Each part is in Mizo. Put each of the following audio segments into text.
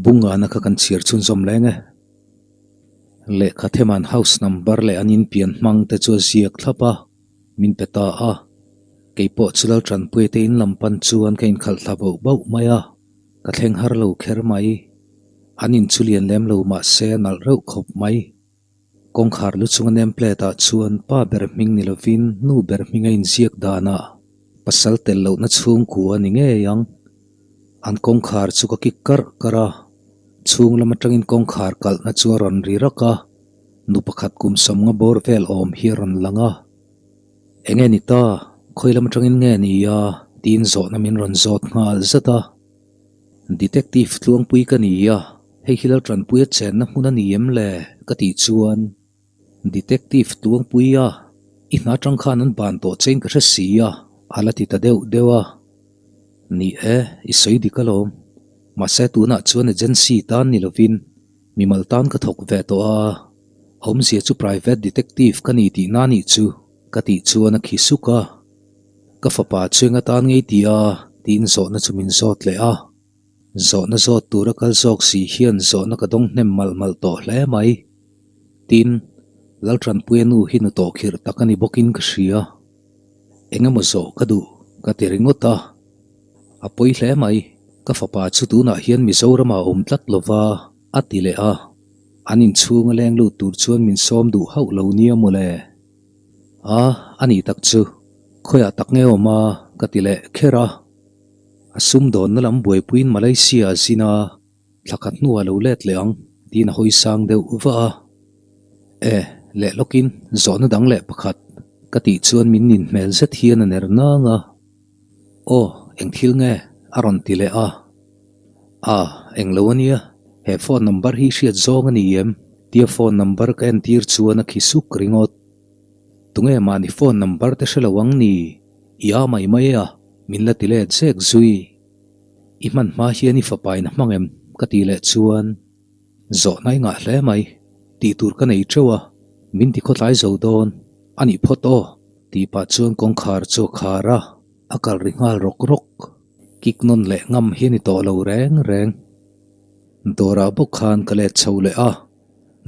Bungana kha kan chhiar chhunzawm leng e. Lehkha theman house number leh an inpian hmang te chu a ziak thlap a, min pe ta a. Kei pawh chu Laltanpuia te in lam pan chuan ka inkhalh thla bauh bauh mai a, ka thleng har lo kher mai. An in chu lian lem lo mah se a nalh reuh khawp mai. Kawngkhar lu chunga name plate ah chuan pa ber hming ni lovin nu ber hming a inziak danah pasal tel lohna chhungkua a ni ngei ang. An kawngkhar chu ka kik karh karh a, chhung lam atangin kawngkhar kalhna chu a rawn ri rak a, nu pakhat kum sawmnga bawr vel awm hi a rawn lang a. Enge ni ta, khawi lam atangin nge ni a? tiin zawhna min rawn zawt nghal zat a. Detective tluangpui ka ni a, hei hi Laltanpuia chenna hmun a ni em le? ka tih chuan Detective tluangpui a, i hna atang khan an ban tawh chein ka hre si a, a la ti ta deuh deuh a. Ni e, i sawi dik alawm. Mahse tunah chuan agency tan ni lovin mimal tan ka thawk ve tawh a, awmzia chu private detective ka ni tihna nih chu ka tih chuan a khi suk a. Ka fapa chu enga tan ngei ti a? tiin zawhna chu min zawt leh a. Zawhna zawt tura kal zawk si hian zawhna ka dawng hnem malh malh tawh hle mai. Tin, Laltanpuia nu hi nu tawhkhirh tak a ni bawkin ka hria. Eng emaw zawh ka duh ka ti ringawt a, a pawi hle mai, ka fapa chu tunah hian Mizoramah a awm tlat lo va, a ti leh a, an inchhung a leng lut tur chuan min sawm duh hauh lo nia mawle. A, a nih tak chu, khawiah tak nge awm a, ka ti leh kher a. A sumdawnna lam buaipuiin Malaysia a zin a. Thla khat hnuah lo let leh ang, tiin a hawi sang deuh va a. E, leh lawkin zawhna dang leh pakhat ka tih chuan min nin hmel zet hian a ner nang a. Aw, eng thil nge? a rawn ti leh a. A, eng lo a nia, he phone number hi hriat zawng a ni em? tia phone number ka entir chuan a khi suk ringawt. Tunge mahni phone number te hre lo ang ni? I a mai mai a, min la ti let zek zui. I hman hma hian i fapa in a hmang em? ka tih leh chuan zawhna i ngah hle mai, tih tur ka nei teuh a, min ti khawtlai zo dawn a nih phawt aw tih pah chuan kawngkhar chu a khar a, a kal ri nghal rawk rawk. Kik nawn leh ngam hi a ni tawh lo reng reng. Dawrah bawk khan ka let chho leh a,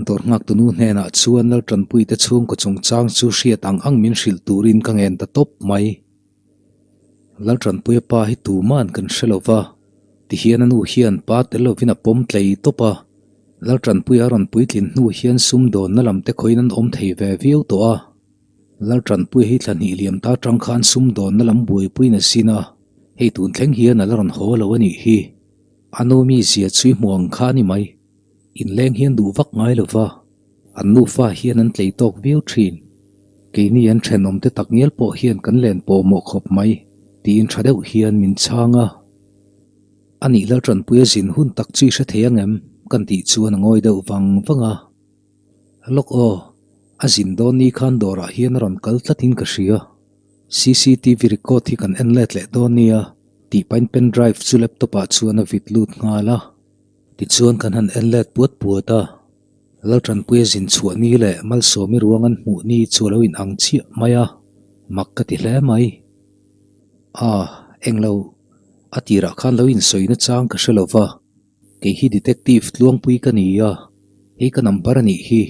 dawr nghak tunu hnenah chuan Laltanpuite chhungkaw chungchang chu hriat ang ang min hrilh turin ka ngen ta tawp mai. Laltanpuia pa hi tuman kan hre lo va, tihian a nu hian pa tel lovin a pawm tlei tawp a. Laltanpuia a rawn puitlin hnu hian sumdawnna lam te khawiin an awm thei ve viau tawh a. Laltanpuia hi thla hnih liam ta tang khan sumdawnna lam buaipuiin a zin a, hei tun thleng hian a la rawn haw lo a nih hi. A nu mizia chu i hmu ang kha a ni mai. Inleng hian duh vak ngai lo va. An nufa hian an tlei tawk viau thin. Keini an thenawmte takngial pawh hian kan len pawhmawh khawp mai, tiin tha deuh hian min chhang a. A nih Laltanpuia zin hun tak chu i hre thei ang em? kan tih chuan a ngawi deuh vang vang a. Lawk aw, a zin dawn ni khan dawrah hian a rawn kal tlatin ka hria. Cctv record hi kan en let leh dawn nia, tih pahin pen drive chu laptop ah chuan a vit lut nghal a. Tichuan kan han en let puat puat a. Laltanpuia zin chhuah ni leh Malsawmi ruang an hmuh ni chu a lo in ang chiah mai a, mak ka ti hle mai. A, englo, a tirah khan lo insawi nachang ka hre lo va, kei hi detective tluangpui ka ni a, hei ka number a nih hi,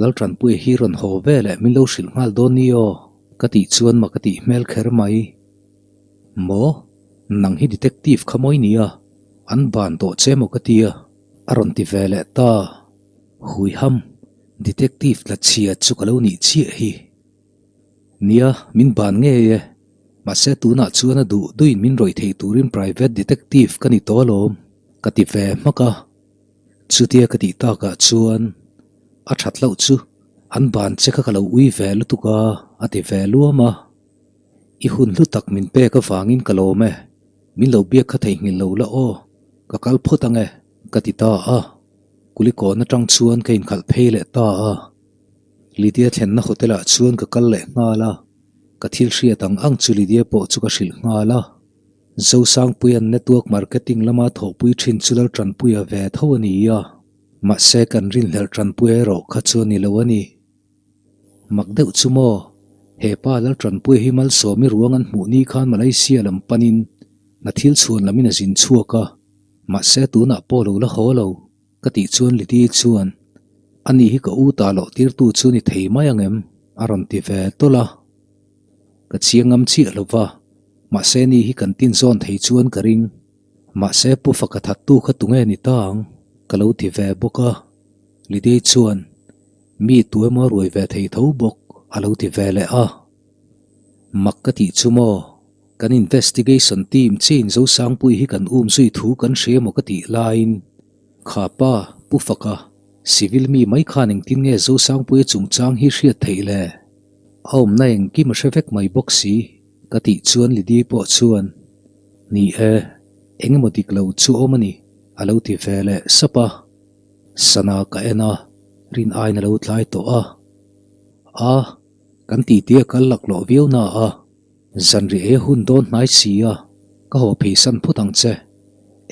Laltanpuia hi rawn haw ve leh min lo hrilh nghal dawn ni aw, ka tih chuan mak a tih hmel kher mai. Maw? Nang hi detective kha mawi nia, an ban tawh che maw ka tia? A rawn ti ve leh ta. Huiham, detective tla chhia chu ka lo nih chiah hi. Nia, min ban ngei e. Mahse tunah chuan a duh duhin min rawih thei turin private detective ka ni tawh alawm, ka ti ve hmak a. Chutia ka tih takah chuan a that loh chu an ban che kha ka lo ui ve lutuk a, a ti ve luam a. I hun hlu tak min pek avangin ka lawm e, min lo biak kha theihnghilh lo la aw, ka kal phawt ang e, ka ti ta a. Kulikawn atang chuan ka inkhalh phei leh ta a. Lydia thlenna hotel ah chuan ka kal leh nghal a, ka thil hriat ang ang chu Lydia pawh chu ka hrilh nghal a. Zosangpuia'n network marketing lama thawhpui thin chu Laltanpuia ve tho a ni a, mahse kan rinhlelh Tanpuia erawh kha chu a ni lo a ni. Mak deuh chu maw? He pa Laltanpuia hi Malsawmi ruang an hmuh ni khan Malaysia lam panin hna thil chhuan lamin a zin chhuak a. Mahse tunah pawh lo la haw lo, ka tih chuan Lidie chuan, Ani hi ka u ta loh tirtu chu ni thei mai ang em? a rawn ti ve tawlh a. Ka chiang ngam chiah lo va, mahse ni hi kan tin zawn thei chuan ka ring. Mahse Pu Faka thattu kha tunge ni ta ang? ka lo ti ve bawk a. Lidie chuan, Mi tu emaw a ruai ve thei tho bawk, a lo ti ve leh a. Mak ka tih chu maw? Kan investigation team chiin Zosangpui hi kan um zui thu kan hria maw ka tih laiin kha pa Pu Faka civil mi mai khan engtin nge Zosangpuia chungchang hi hriat theih le? A awmna engkim a hre vek mai bawk si ka tih chuan Lidie pawh chuan Ni e, engemaw dik lo chu awm a ni a lo ti ve leh sap a. Sana ka en a, rin aiin a lo tlai tawh a. A, kan titi a kal laklawh viau na a. Zanriah ei a hun dawn hnai si a, ka haw phei san phut ang che.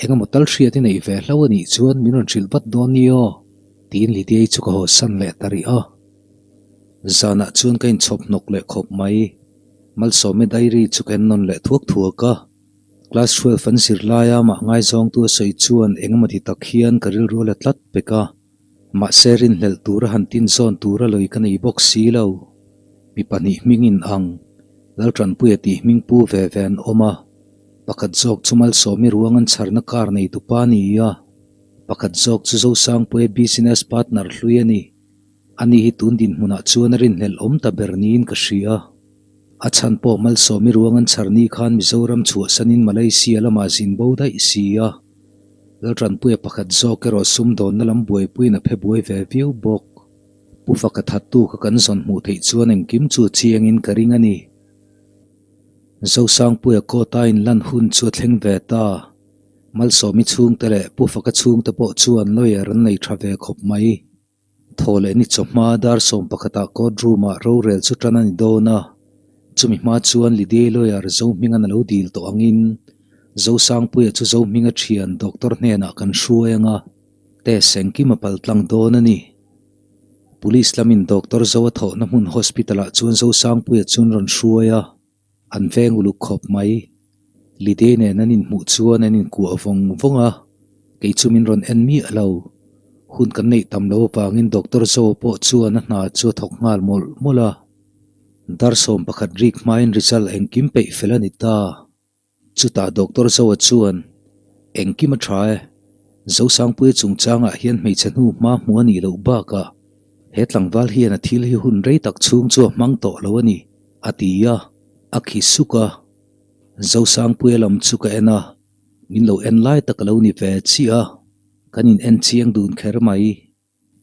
Engemaw tal hriat i neih ve hlo a nih chuan min rawn hrilh vat dawn ni aw, tiin Lydia-i chu ka haw san leh ta rih a. Zanah chuan ka inchhawp hnawk leh khawp mai. Malsawmi diary chu ka en nawn leh thuak thuak a. Class 12 an zir laia mah ngaizawngtu a sawi chuan engemaw ti tak hian ka rilru a la tlat pek a. Mahse rinhlelh tura han tin zawn tura lawi ka nei bawk si lo. Mi pahnih hming in ang, Laltanpuia tih hming pu ve ve an awm a, pakhat zawk chu Malsawmi ruang an chharna car nei tupa a ni a, pakhat zawk chu Zosangpuia business partner hlui a ni. Ani hi tun dinhmunah chuan a rinhlelh awm ta ber niin ka hria. A chhan pawh Malsawmi ruang an chhar ni khan Mizoram chhuahsanin Malaysia lamah zin bo daih si a. Laltanpuia pakhat zawk erawh sumdawnna lam buaipuiin a phe buai ve viau bawk. Pu Faka thattu kha kan zawn hmuh theih chuan engkim chu a chiangin ka ring a ni. Zosangpuia court-a inlan hun chu a thleng ve ta. Malsawmi chhungte leh Pu Faka chhungte pawh chuan lawyer an nei tha ve khawp mai. Thaw leh ni chawhma dar 11 ah court room ah rorel chu tan a ni dawn a, chumi hma chuan Lydia lawyer Zohminga'n a lo dil tawh angin Zosangpuia chu Zohminga thian doctor hnenah kan hruai anga test engkim a pal tlang dawn a ni. Police lamin doctor Zo a thawhna hmun hospital ah chuan Zosangpuia chu an rawn hruai a. An veng uluk khawp mai. Lidei nen an inhmuh chuan an inkuah vawng vawng a, kei chu min rawn en miah lo. Hun kan neih tam lo avangin Doctor Zo pawh chuan a hna chu a thawk nghal mawlh mawlh a. Dar 11 rik hmain result engkim peih fel a ni ta. Chutah Doctor Zoa chuan, Engkim a tha e. Zosangpuia chungchangah hian hmeichhe hnu hma hmu a nih loh bakah he tlangval hian a thil hi hun rei tak chhung chu a hmang tawh lo a ni. A ti a, a khi suk a. Zosangpuia lam chu ka en a, min lo en lai tak a lo ni ve chiah a, kan in en chiang dun kher mai.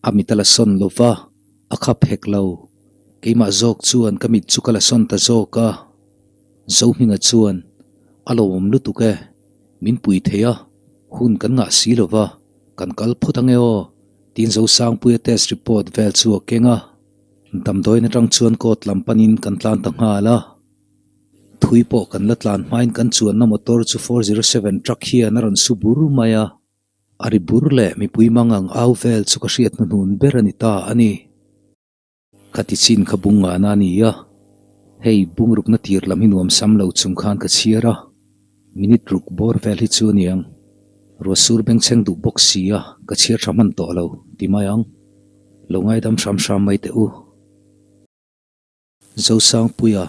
A mit a la sawn lo va, a khap hek lo. Keimah zawk chuan ka mit chu ka la sawn ta zawk a. Zohminga chuan, A lawmawm lutuk e, min pui thei a, hun kan ngah si lo va, kan kal phawt ange aw, tiin Zosangpuia test report vel chu a keng a. Damdawiin atang chuan court lam panin kan tlan ta nghal a, thui pawh kan la tlan hmain kan chuanna motor chu 407 truck hian a rawn su bur mai a, a ri bur leh mipui mang ang au vel chu ka hriat hnuhnun ber a ni ta a ni. Khati chin kha bung ngahna a ni a, hei bungrukna tir lam hi nuam sam lo chung khan ka chhiar a, minute ruk bawr vel hi chu a niang. Ruahsur bengchheng duh bawk si a, ka chhiar tha hman tawh lo, ti mai ang. Lo ngaidam hram hram mai teh u. Zosangpuia,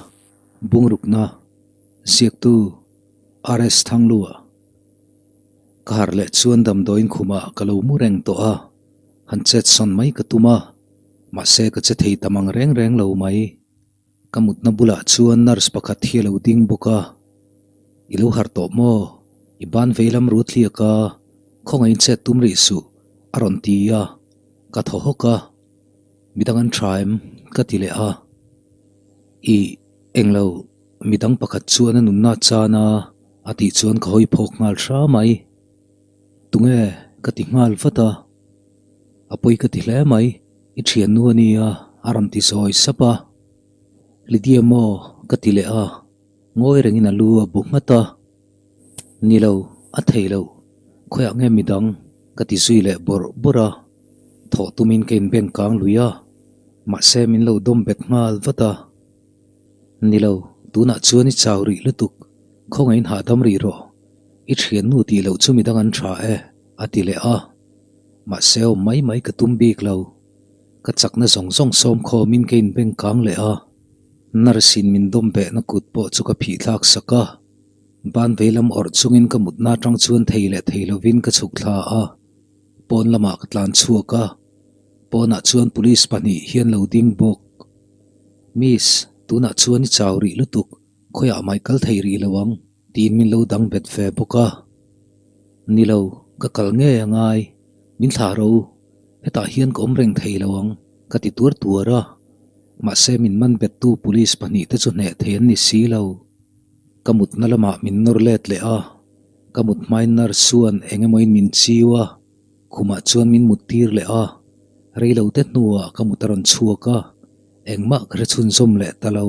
Bungrukna, Ziaktu, RS Thanglua. Ka harh leh chuan damdawiin khumah ka lo mu reng tawh a, han chet sawn mai ka tum a, mahse ka che thei ta mang reng reng lo mai. Ka mutna bulah chuan nurse pakhat hi a lo ding bawk a, I lo harh tawh maw? I ban veilam ru tliak a, khawngaihin chet tum rih suh, a rawn ti a, ka thaw hawk a, Midang an tha em? ka ti leh a, Ih, englo, midang pakhat chuan a nunna chan a, a tih chuan ka hawi phawk nghal hra mai. Tunge? ka ti nghal vat a, A pawi ka ti hle mai, i thiannu a nia, a rawn ti zawi sap a. Lydia maw? ka ti leh a, ngawi rengin a lu a bu nghat a. Ni lo, a thei lo, khawiah nge midang? ka ti zui leh bawrh bawrh a. Thawh tumin ka inbeng kang lui a, mahse min lo dawm bet nghal vat a. Ni lo, tunah chuan i chau rih lutuk, khawngaihin hahdam rih rawh. I thiannu tih loh chu midang an tha e, a ti leh a. Mahse awm mai mai ka tum bik lo. Ka chakna zawng zawng sawm khawmin ka inbeng kang leh a. Nurse in min dawm behna kut pawh chu ka phih thlak sak a. Ban vei lam awrh chungin ka mutna atang chuan thei leh thei lovin ka chhuk thla a. Pawn lamah ka tlan chhuak a. Pawnah chuan police pahnih hian lo ding bawk. Miss, tunah chuan i chau rih lutuk, khawiah mai kal thei rih lo ang, tiin min lo dang bet ve bawk a. Ni lo, ka kal ngei a ngai, min thlah ro, hetah hian ka awm reng thei lo ang, ka ti tuar tuar a. Mahse min man bettu police pahnihte chu hneh thei an ni si lo. Ka mutna lamah min nawr let leh a, ka mut hmain nurse chuan eng emawin min chiu a. Khumah chuan min mut tir leh a, rei lo te hnuah ka mut a rawn chhuak a, engmah ka hre chhunzawm leh ta lo.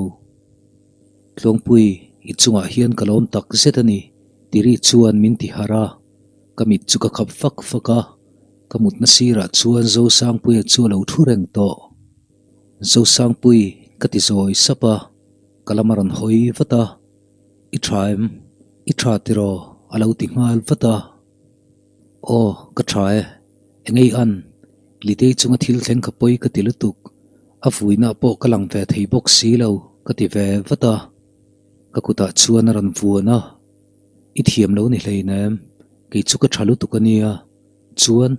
Tluangpui, i chungah hian ka lawm tak zet a ni, tiri chuan min ti harh a, ka mit chu ka khap fak fak a, ka mutna sirah chuan Zosangpuia chu a lo thu reng tawh. Zosangpui, ka ti zawi sap a, ka lam a rawn hawi vat a, I tha em? I tha tiraw? a lo ti nghal vat a. Aw, ka tha e. Engei an, Litei chunga thil thleng kha pawi ka ti lutuk. A vuina pawh ka lang ve thei bawk si lo, ka ti ve vat a. Ka kutah chuan a rawn vuan a. I thiam lo ni hleinem, kei chu ka tha lutuk a nia. Chuan,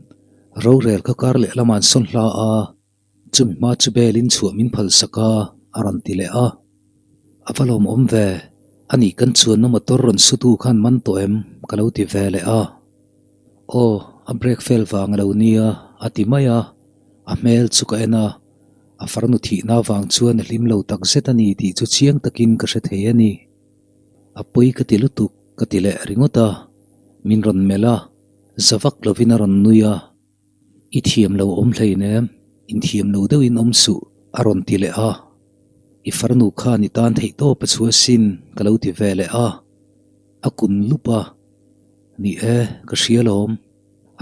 rorel kha kar leh lamah an sawn hla a. Chumi hma chu belin chhuah min phal sak a, a rawn ti leh a. A va lawmawm ve, a nih kan chuanna motor rawn sutu khan man tawh em? ka lo ti ve leh a. Aw, a brake fail vang a lo nia, a ti mai a. A hmel chu ka en a, a farnu thihna vang chuan a hlim lo tak zet a ni tih chu chiang takin ka hre thei a ni. A pawi ka ti lutuk, ka ti leh ringawt a. Min rawn melh a, za vak lovin a rawn nui a. I thiam lo awm hleinem, inthiam lo deuhin awm suh, a rawn ti leh a. I farnu khan i tan theih tawp a chhuah sin, ka lo ti ve leh a. A kun lup a, Ni e, ka hria lawm.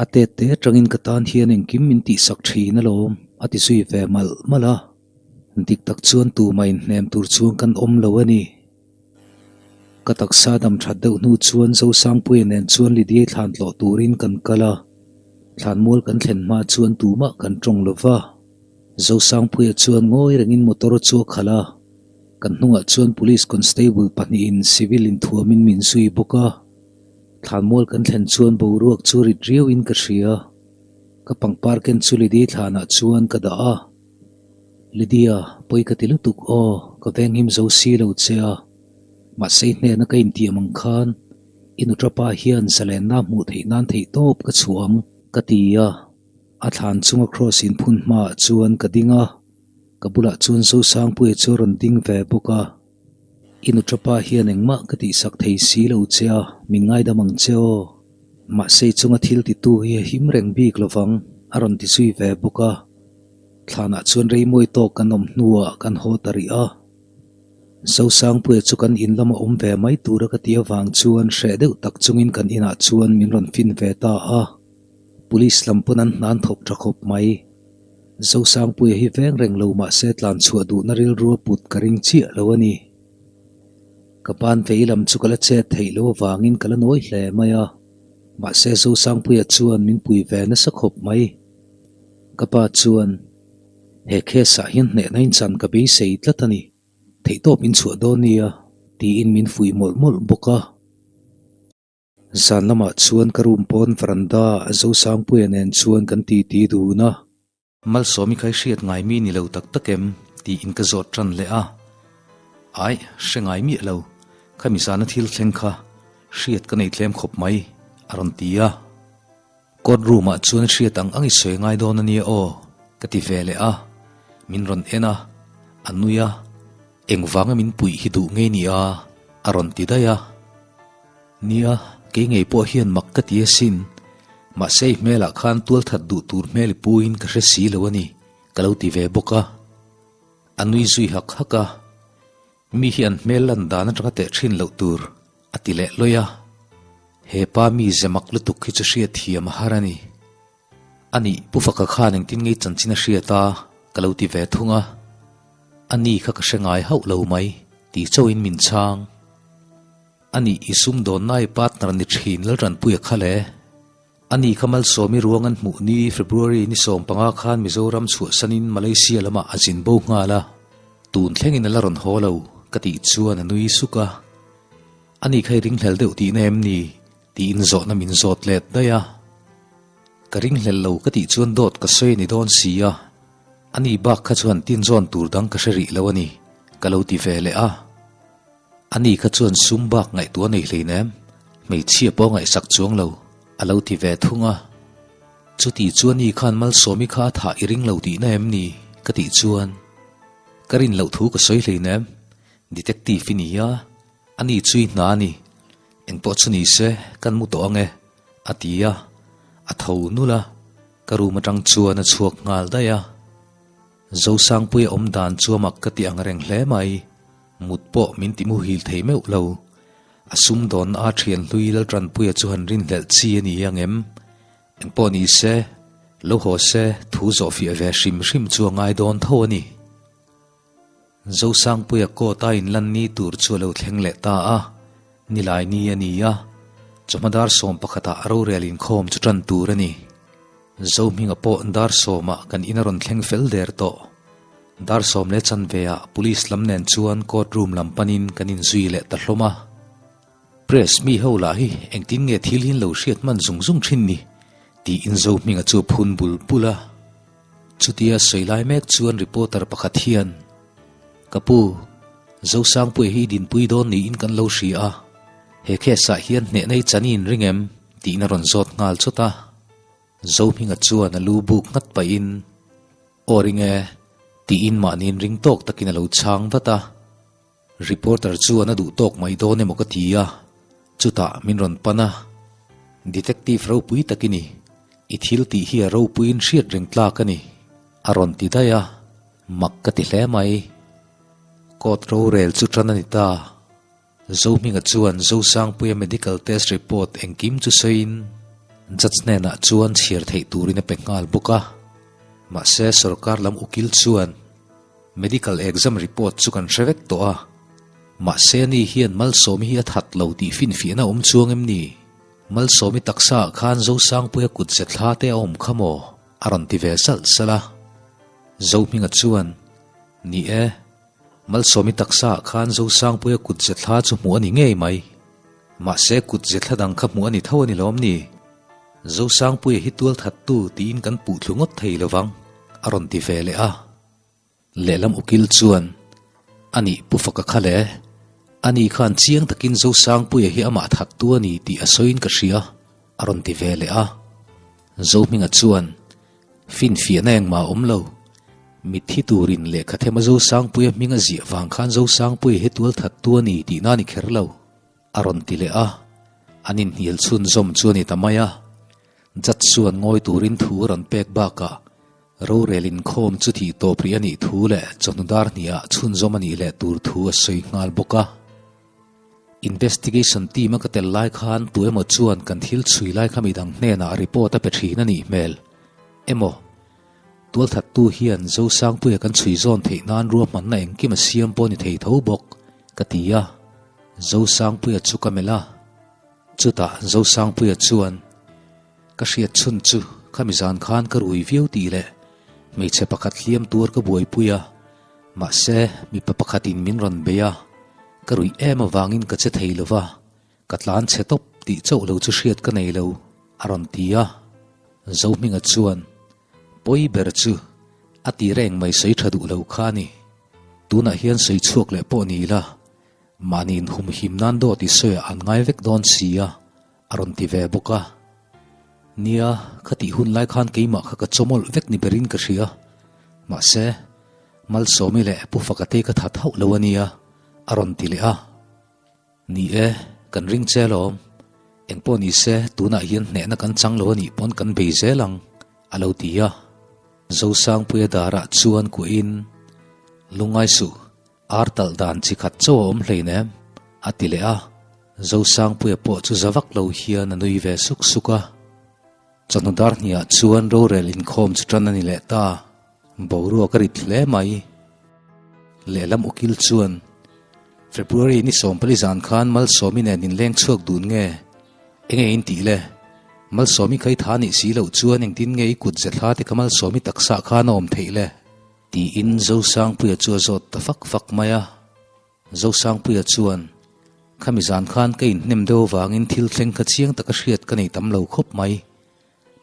A tet te atangin ka tan hian engkim min tihsak thin alawm, a ti zui ve malh malh a. Dik tak chuan tumah inhnem tur chuan kan awm lo a ni. Ka taksa dam that deuh hnu chuan Zosangpuia nen chuan Lydiai thlan tlawh turin kan kal a, thlanmual kan thlen hma chuan tumah kan tawng lo va. Zosangpuia chuan ngawi rengin motor chu a khalh a, kan hnungah chuan Police Constable pahnihin civil inthuamin min zui bawk a. Thlanmual kan thlen chuan boruak chu rit riauin ka hria. Ka pangpar ken chu Lydiai thlanah chuan ka dah a. Lydia, pawi ka ti lutuk aw, ka venghim zo si lo che a. Mahse i hnena ka intiam ang khan i nuṭapa hian zalenna hmuh theih nan theih tawp ka chhuah ang, ka ti a. A thlan chunga cross inphun hmaah chuan ka ding a, ka bulah chuan Zosangpuia chu a rawn ding ve bawk a. I nuṭapa hian engmah ka tihsak thei si lo che a, min ngaidam ang che aw. Mahse i chunga thil titu hi a him reng bik lovang, a rawn ti zui ve bawk a. Thlanah chuan reimawi tawk kan awm hnuah kan haw ta rih a. Zosangpuia chu kan in lama awm ve mai tura ka tih avang chuan hreh deuh tak chungin kan inah chuan min rawn fin ve ta a. Police lam pawn an hnan thawk tha khawp mai. Zosangpuia hi veng reng lo mahse tlan chhuah duhna rilru a put ka ring chiah lo a ni. Ka ban vei lam chu ka la chet theih loh avangin ka la nawi hle mai a. Mahse Zosangpuia chuan min pui ve nasa khawp mai. Ka pa chuan, He case ah hian hnehna inchan ka beisei tlat a ni, theihtawp in chhuah dawn nia, tiin min fuih mawlh mawlh bawk a. Zan lamah chuan ka room pawn veranda ah Zosangpuia nen chuan kan titi dun a. Malsawmi kha i hriat ngai mi ni lo tak tak em? tiin ka zawt tan leh a. Aih, hre ngai miah lo, khami zana thil thleng kha hriat ka nei tlem khawp mai, a rawn ti a. Court room ah chuan hriat ang ang i sawi ngai dawn a nia aw, ka ti ve leh a. Min rawn en a, a nui a, engvanga min puih hi duh ngei nia, a rawn ti daih a. Nia, kei ngei pawh hian mak ka ti asin, mahse i hmelah khan tual that duh tur hmel i puin ka hre si lo a ni, ka lo ti ve bawk a. A nui zui hak hak a, Mi hi an hmel lan dan atanga teh thin loh tur, a ti leh lawih a. He pa mi ze mak lutuk hi chu hriat thiam a har a ni. A nih, Pu Faka khan engtin ngei chanchin a hriat a, ka lo ti ve thung a. A ni kha ka hre ngai hauh lo mai, ti chauhin min chhang. Anih i sumdawnna i partner ni thin Laltanpuia kha le. Ani kha Malsawmi ruang an hmuh ni February ni 15 khan Mizoram chhuahsanin Malaysia lamah a zin bo nghal a, tun thlengin a la rawn haw lo ka tih chuan a nui suk a. Ani kha i ringhlel deuh tihna em ni? tiin zawhna min zawt let daih a. Ka ringhlel lo ka tih chuan dawt ka sawi a ni dawn si a, ani bak kha chuan tinzawn tur dang ka hre rih lo a ni, ka lo ti ve leh a. Ani kha chuan sum bak ngaihtuah nei hleinem, hmeichhia pawh ngaihsak chuang lo, a lo ti ve thung a. Chuti chuan ni khan Malsawmi kha a thah i ring lo tihna em ni? ka tih chuan, Ka rin loh thu ka sawi hleinem, detective i ni a, ani chu i hna a ni, engpawh chu ni se kan mu tawh ang e, a ti a, a tho nulh a, ka room atang chuan a chhuak nghal daih a. Zosangpuia awm dan chu a mak ka ti ang reng hle mai. Mut pawh min ti muhil thei meuh lo. A sumdawnna a thian hlui Laltanpuia chu han rinhlelh chi a ni ang em? Engpawh ni se, lo haw se thu zawh fiah ve hrim hrim chu a ngai dawn tho a ni. Zosangpuia court a inlan ni tur chu a lo thleng leh ta a, nilai ni a ni a, chawhma dar sawm pakhatah rorel inkhawm chu tan tur a ni. Zohminga pawh dar sawmah kan in a rawn thleng fel der tawh. Dar sawm leh chanveah police lam nen chuan court room lam panin kan inzui leh ta hlawm a. Press mi ho lah hi engtin nge thil hi an lo hriat hman zung zung thin ni? tiin Zohminga chu a phun bul bul a. Chutia sawi lai mek chuan reporter pakhat hian, Ka pu, Zosangpuia hi i dinpui dawn niin kan lo hria a, he case ah hian hnehna i chan i inring em? tiin a rawn zawt nghal chawt a. Zohminga chuan a lu buk nghat pahin, Aw ring e, tiin mahni inring tawk takin a lo chhang vat a. Reporter chuan a duh tawk mai dawn emaw ka ti a, chutah min rawn pan a, Detective ropui tak i ni, i thil tih hi a ropuiin hriat reng tlak a ni, a rawn ti daih a, mak ka ti hle mai. Court rorel chu tan a ni ta. Zohminga chuan Zosangpuia medical test report engkim chu sawiin judge hnenah chuan chhiar theih turin a pe nghal bawk a, mahse sorkar lam ukil chuan, Medical exam report chu kan hre vek tawh a, mahse ani hian Malsawmi hi a that lo tih finfiahna a awm chuang em ni? Malsawmi taksa ah khan Zosangpuia kut ze thla te a awm kha maw? a rawn ti ve salh salh a. Zohminga chuan, Ni e, Malsawmi taksa ah khan Zosangpuia kut ze thla chu hmuh a ni ngei mai. Mahse kut ze thla dang kha hmuh a ni tho a ni lawm ni? Zosangpuia hi tualthattu tiin kan puh thlu ngawt thei lovang, a rawn ti ve leh a. Lehlam ukil chuan, Anih Pu Faka kha le, ani khan chiang takin Zosangpuia hi amah thattu a ni tih a sawiin ka hria, a rawn ti ve leh a. Zohminga chuan, Finfiahna engmah a awm lo. Mitthi turin lehkha thema Zosangpuia hming a ziah vang khan Zosangpuia hi tual thattu a ni tihna a ni kher lo, a rawn ti leh a. An inhnial chhunzawm chu a ni ta mai a. Judge chuan ngawi turin thu a rawn pek bakah, Rorel inkhawm chu thih tawp rih a nih thu leh chawhnu dar hniah chhunzawm a nih leh tur thu a sawi nghal bawk a. Investigation team a ka tel lai khan tu emaw chuan kan thil chhui lai kha midang hnenah report a pe thin a nih hmel. Emaw, tualthattu hian Zosangpuia kan chhui zawn theih nan ruahmanna engkim a siam pawh a ni thei tho bawk, ka ti a. Zosangpuia chu ka melh a. Chutah Zosangpuia chuan. Ka hriat chhun chu khami zan khan ka rui viau tih leh hmeichhe pakhat hliam tuar ka buaipui a, mahse mipa pakhatin min rawn bei a, ka ruih em avangin ka che thei lo va, ka tlan chhe tawp tih chauh lo chu hriat ka nei lo, a rawn ti a. Zohminga chuan, Pawi ber chu a ti reng mai sawi tha duh lo kha a ni. Tunah hian sawi chhuak leh pawh ni ila, mahni inhumhim nan dawt i sawiah an ngai vek dawn si a, A rawn ti ve bawk a. Nia, khatih hun lai khan keimah kha ka chawmawlh vek ni berin ka hria. Mahse, Malsawmi leh Pu Faka te ka that hauh lo a nia, a rawn ti leh a. Ni e, kan ring che alawm. Engpawh ni se, tunah hian hnehna kan chang lo a nih pawn kan bei zel ang, a lo ti a. Zosangpuia darah chuan kuahin, Lungngai suh, Ar talh dan chi khat chauh a awm hleinem, a ti leh a. Zosangpuia pawh chu za vak lo hian a nui ve suk suk a. Chawhnu dar hniah chuan rorel inkhawm chu tan a ni leh ta. Boruak a rit hle mai. Lehlam ukil chuan. February ni 14 zan khan Malsawmi nen in leng chhuak dun nge? Enge in tih le? Malsawmi kha i tha nih si loh chuan engtin nge i kut ze thla te kha Malsawmi taksa khan a awm theih le? Tiin Zosangpuia chu a zawt ta fak fak mai a. Zosangpuia chuan, Khami zan khan ka inhnem deuh avangin thil thleng kha chiang taka hriat ka nei tam lo khawp mai.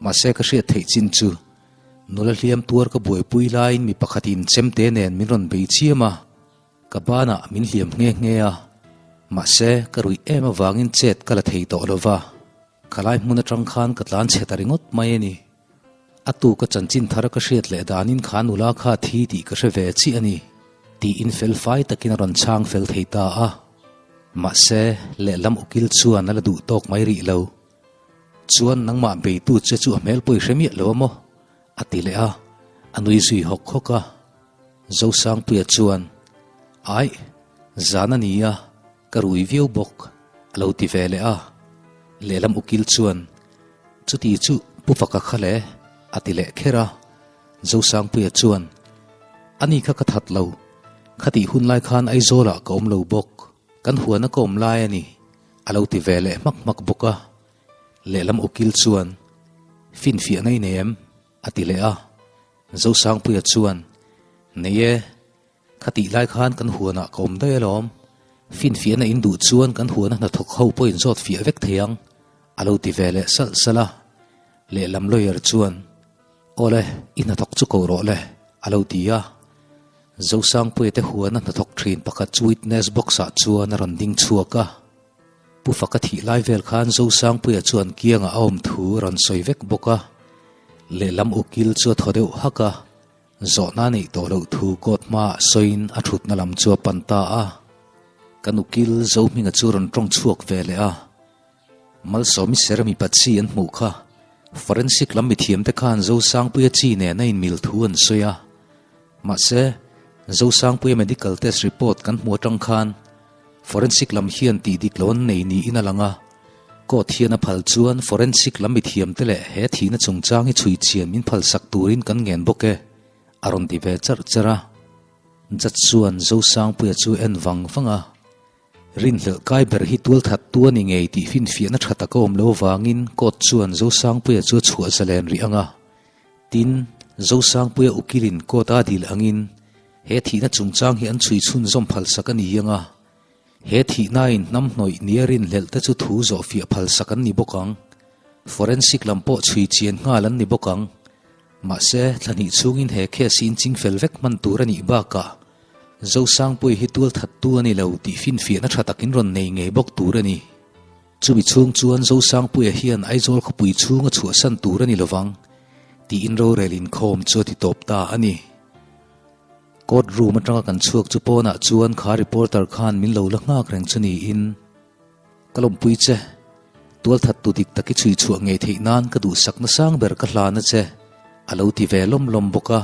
Mahse ka hriat theih chin chu, nula hliam tuar ka buaipui laiin mi pakhatin chemte nen min rawn bei chiam a, ka banah min hliam nghe nghe a. Mahse ka ruih em avangin chet ka la thei tawh lo va, khalai hmun atang khan ka tlan chhe ta ringawt mai a ni. A tu ka chanchin thar ka hriat leh danin kha nula kha thi tih ka hre ve chiah a ni, tiin fel fai takin a rawn chhang fel thei ta a. Mahse, lehlam ukil chuan a la duh tawk mai rih lo. Chuan nangmah beitu che chu a hmel pawi hre miah lo a maw? a ti leh a, a nui zui hawk hawk a. Zosangpuia chuan, Aih, zan a ni a, ka rui viau bawk, a lo ti ve leh a. Lehlam ukil chuan, Chuti chu Pu Faka kha le, a ti leh kher a. Zosangpuia chuan, Ani kha ka that lo, khatih hun lai khan Aizawlah ka awm lo bawk, kan huana ka awm lai a ni, a lo ti ve leh hmak hmak bawk a. Lehlam ukil chuan, Finfiahna i nei em? a ti leh a. Zosangpuia chuan, Nei e, khatih lai khan kan huanah ka awm daih alawm. Finfiahna in duh chuan kan huana hnathawk ho pawh in zawt fiah vek thei ang, a lo ti ve leh salh salh a. Lehlam lawyer chuan, Awle, i hnathawk chu ko rawh le, a lo ti a. Zosangpuia te huana hnathawk thin pakhat chu witness box-ah chuan a rawn ding chhuak a. Pu Faka thih lai vel khan Zosangpuia chuan kiangah a awm thu a rawn sawi vek bawk a, lehlam ukil chu a thaw deuh hak a, zawhna neih tawh loh thu court hmaah sawiin a thutna lam chu a pan ta a. Kan ukil Zohminga chu rawn tawng chhuak ve leh a, Malsawmi ser mipa chi an hmuh kha, forensic lam mithiamte khan Zosangpuia chi nen a inmil thu an sawi a, mahse, Zosangpuia medical test report kan hmu atang khan Forensic lam hian tih dik lo an nei niin a lang a, court hian a phal chuan forensic lam mithiamte leh he thihna chungchang hi chhui chian min phalsak turin kan ngen bawk e, a rawn ti ve charh charh a. Judge chuan Zosangpuia chu en vang vang a, Rinhlelh kai ber hi tualthat tu a ni ngei tih finfiahna tha tak a awm lo vangin court chuan Zosangpuia chu a chhuah zalen rih ang a. Tin, Zosangpuia ukilin court a dil angin He thihna chungchang hi an chhui chhunzawm phalsak a ni ang a, he thihnain hnamhnawih nia rinhlelh te chu thu zawhfiah phalsak an ni bawk ang. Forensic lam pawh chhui chian nghal an ni bawk ang. Mahse, thla hnih chhungin he case hi inching fel vek hman tur a nih bakah Zosangpuii hi tualthattu a ni lo tih finfiahna tha takin rawn nei ngei bawk tur a ni. Chumi chhung chuan Zosangpuia hian Aizawl khawpui chhung a chhuahsan tur a ni lovang tiin rorel inkhawm chu a ti tawp ta a ni. Court room atanga kan chhuak chu pawnah chuan kha reporter khan min lo la nghak reng chu niin ka lawmpui che. Tualthat tu dik tak i chhui chhuah ngei theih nan ka duhsakna sang ber ka hlan a che, a lo ti ve lawm lawm bawk a.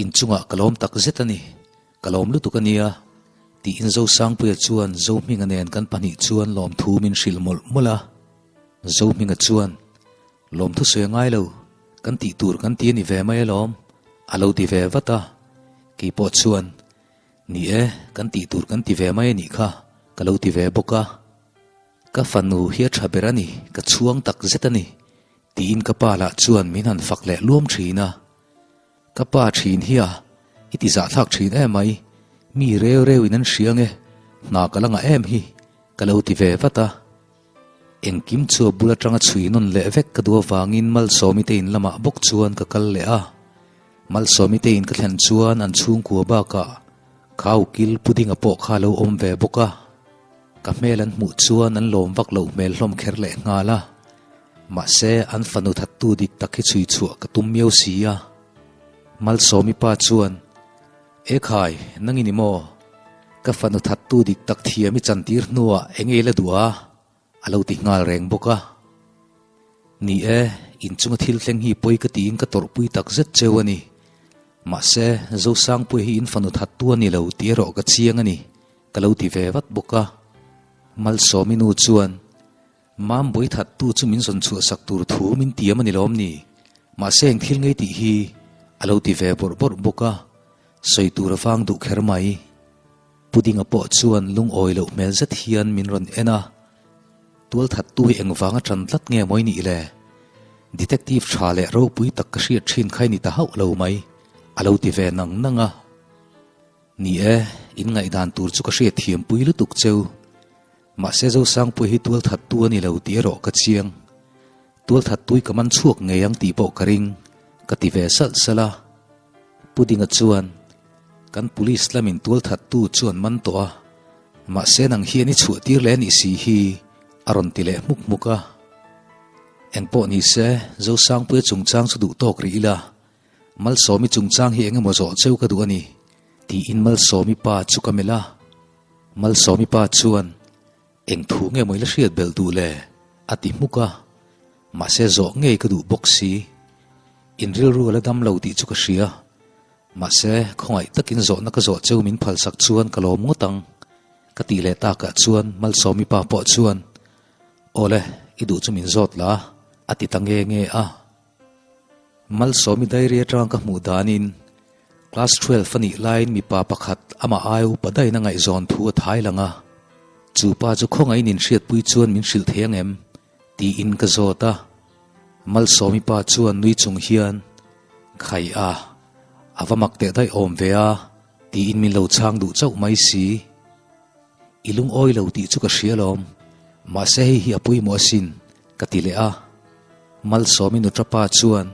Inchungah ka lawm tak zet a ni, ka lawm lutuk a nia, tiin Zosangpuia chuan Zohminga nen kan pahnih chuan lawmthu min hrilh mawlh mawlh a. Zohminga chuan, Lawmthu sawi a ngai lo, kan tih tur kan ti a ni ve mai alawm, a lo ti ve vat a. Kei pawh chuan, Ni e, kan tih tur kan ti ve mai a nih kha, ka lo ti ve bawk a. Ka fanu hi a tha ber a ni, ka chhuang tak zet a ni, tiin ka pa lah chuan min han fak leh luam thin a. Ka pa thin hi a, i ti zahthlak thin em mai, mi reu reu in an hria nge, hna ka la ngah em hi, ka lo ti ve vat a. Engkim chu a bul atanga chhui nawn leh vek ka duh avangin Malsawmi te in lamah bawk chuan ka kal leh a. Malsawmi te in ka thlen chuan an chhungkua bakah kha ukil Pudinga pawh kha a lo awm ve bawk a. Ka hmel an hmuh chuan an lawm vak loh hmel hlawm kher leh nghal a. Mahse, an fanu thattu dik tak hi chhui chhuah ka tum miau si a. Malsawmi pa chuan, E khai, nang i ni maw? Ka fanu thattu dik tak thiam i chantir hnuah eng ei la duh a? A lo ti nghal reng bawk a. Ni e, inchunga thil thleng hi pawi ka tiin ka tawrhpui tak zet cheu a ni. Mahse, Zosangpuia hi in fanu thattu a ni lo tih erawh ka chiang a ni, ka lo ti ve vat bawk a. Malsawmi nu chuan, Mambawi thattu chu min zawn chhuahsak tur thu min tiam a ni lawm ni? Mahse eng thil ngei tih hi a lo ti ve bawrh bawrh bawk a, sawi tur a vang duh kher mai. Pudinga pawh chuan lungawi loh hmel zet hian min rawn en a, Tualthattu hi engvanga ṭan tlat nge mawi nih le? Detective ṭha leh ropui tak ka hriat ṭhin kha i ni ta hauh lo mai, a lo ti ve nang nang a. Ni e, in ngaihdan tur chu ka hriat thiam pui lutuk cheu. Mahse Zosangpuia hi tualthattu a ni lo tih erawh ka chiang. Tualthattui ka man chhuak ngei ang tih pawh ka ring, ka ti ve salh salh a. Pu Dinga chuan, Kan police lamin tualthattu chu an man tawh a, mahse nang hian i chhuah tir leh anih si hi, a rawn ti leh hmuk hmuk a. Engpawh ni se, Zosangpuia chungchang chu duh tawk rih ila, Malsawmi chungchang hi eng emaw zawh cheu ka duh a ni, tiin Malsawmi pa chu ka melh a. Malsawmi pa chuan, Eng thu nge maw i la hriat belh duh le? a ti hmuk a, mahse zawh ngei ka duh bawk si. In rilru a la dam lo tih chu ka hria, mahse khawngaih takin zawhna ka zawh cheu min phalsak chuan ka lawm ngawt ang, ka tih leh takah chuan Malsawmi pa pawh chuan, Awle, i duh chu min zawt la, a ti ta nge nge a. Malsawmi diary atanga ka hmuh danin class 12 a nih laiin mipa pakhat amah aia upa daihin a ngaihzawn thu a thai lang a, chu pa chu khawngaihin inhriatpui chuan min hrilh thei ang em? tiin ka zawt a. Malsawmi pa chuan nui chung hian, Khai a, a va mak teh daih awm ve a, tiin min lo chhang duh chauh mai si. I lungawi lo tih chu ka hria lawm, mahse hei hi a pawimawh asin, ka ti leh a. Malsawmi nuṭa pa chuan,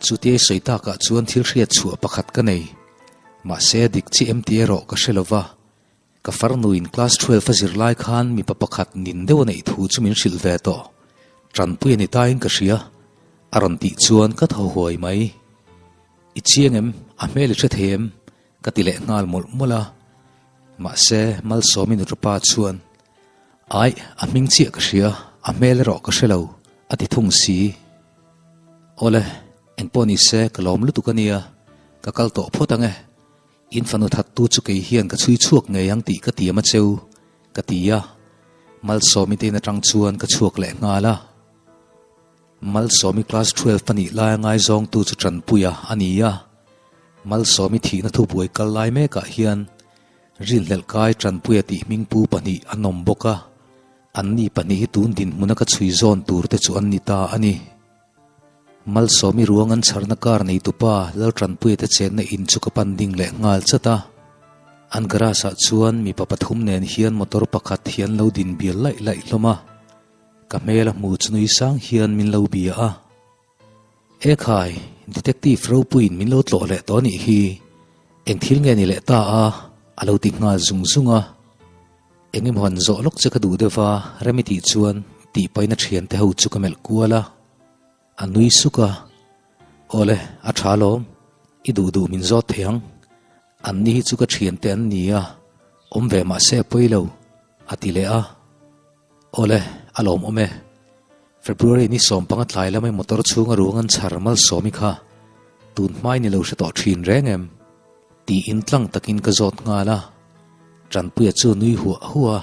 Chutia i sawi takah chuan thil hriat chhuah pakhat ka nei, mahse a dik chiah em tih erawh ka hre lo va. Ka farnuin class 12 a zir lai khan mipa pakhat nin deuh a neih thu chu min hrilh ve tawh. Ṭanpui a ni tain ka hria, a rawn tih chuan ka thaw huai mai. I chiang em? A hmel i hre thei em? Ka ti leh nghal mawlh mawlh a. Mahse, Malsawmi nuṭapa chuan, Aih, a hming chiah ka hria, a hmel erawh ka hre lo, a ti thung si. Awle, engpawh ni se, ka lawm lutuk a nia, ka kal tawh phawt ang e. In fanu thattu chu kei hian ka chhui chhuak ngei ang tih ka tiam a cheu, ka ti a. Malsawmi te in atang chuan ka chhuak leh nghal a. Malsawmi class 12 a nih laia ngaizawngtu chu Tanpuia a ni a. Malsawmi thihna thubuai kal lai mekah hian rinhlelh kai Tanpuia tih hmingpu pahnih an awm bawk a, anni pahnih hi tun dinhmuna ka chhui zawn tur te chu an ni ta a ni. Malsawmi ruang an chharna kar neitupa Laltanpuia te chenna in chu ka pan ding leh nghal chat a. An garage ah chuan mipa pathum nen hian motor pakhat hi an lo din bial laih laih hlawm a. Ka hmel a hmu chu nui sang hian min lo bia a. Ekhai, Detective ropuiin min lo tlawh leh tawh anih hi, eng thil nge ni leh ta a? a lo ti nghal zung zung a. Eng emaw han zawh lawk che ka duh deuh va, Remi tih chuan tih paina thiante ho chu ka melh kual a. A nui suk a, Awle, a tha lawm, i duh duh min zawt thei ang. Anni hi chu ka thiante an ni a, awm ve mah se a pawi lo, a ti leh a. Awle, a lawmawm e. February ni sawmpanga tlai lamai motor chhunga ruang an chhar Malsawmi kha tun hmai ni lo hre tawh thin reng em? Tiin tlang takin ka zawt nghal a. Tanpuia chu nui huah huah a,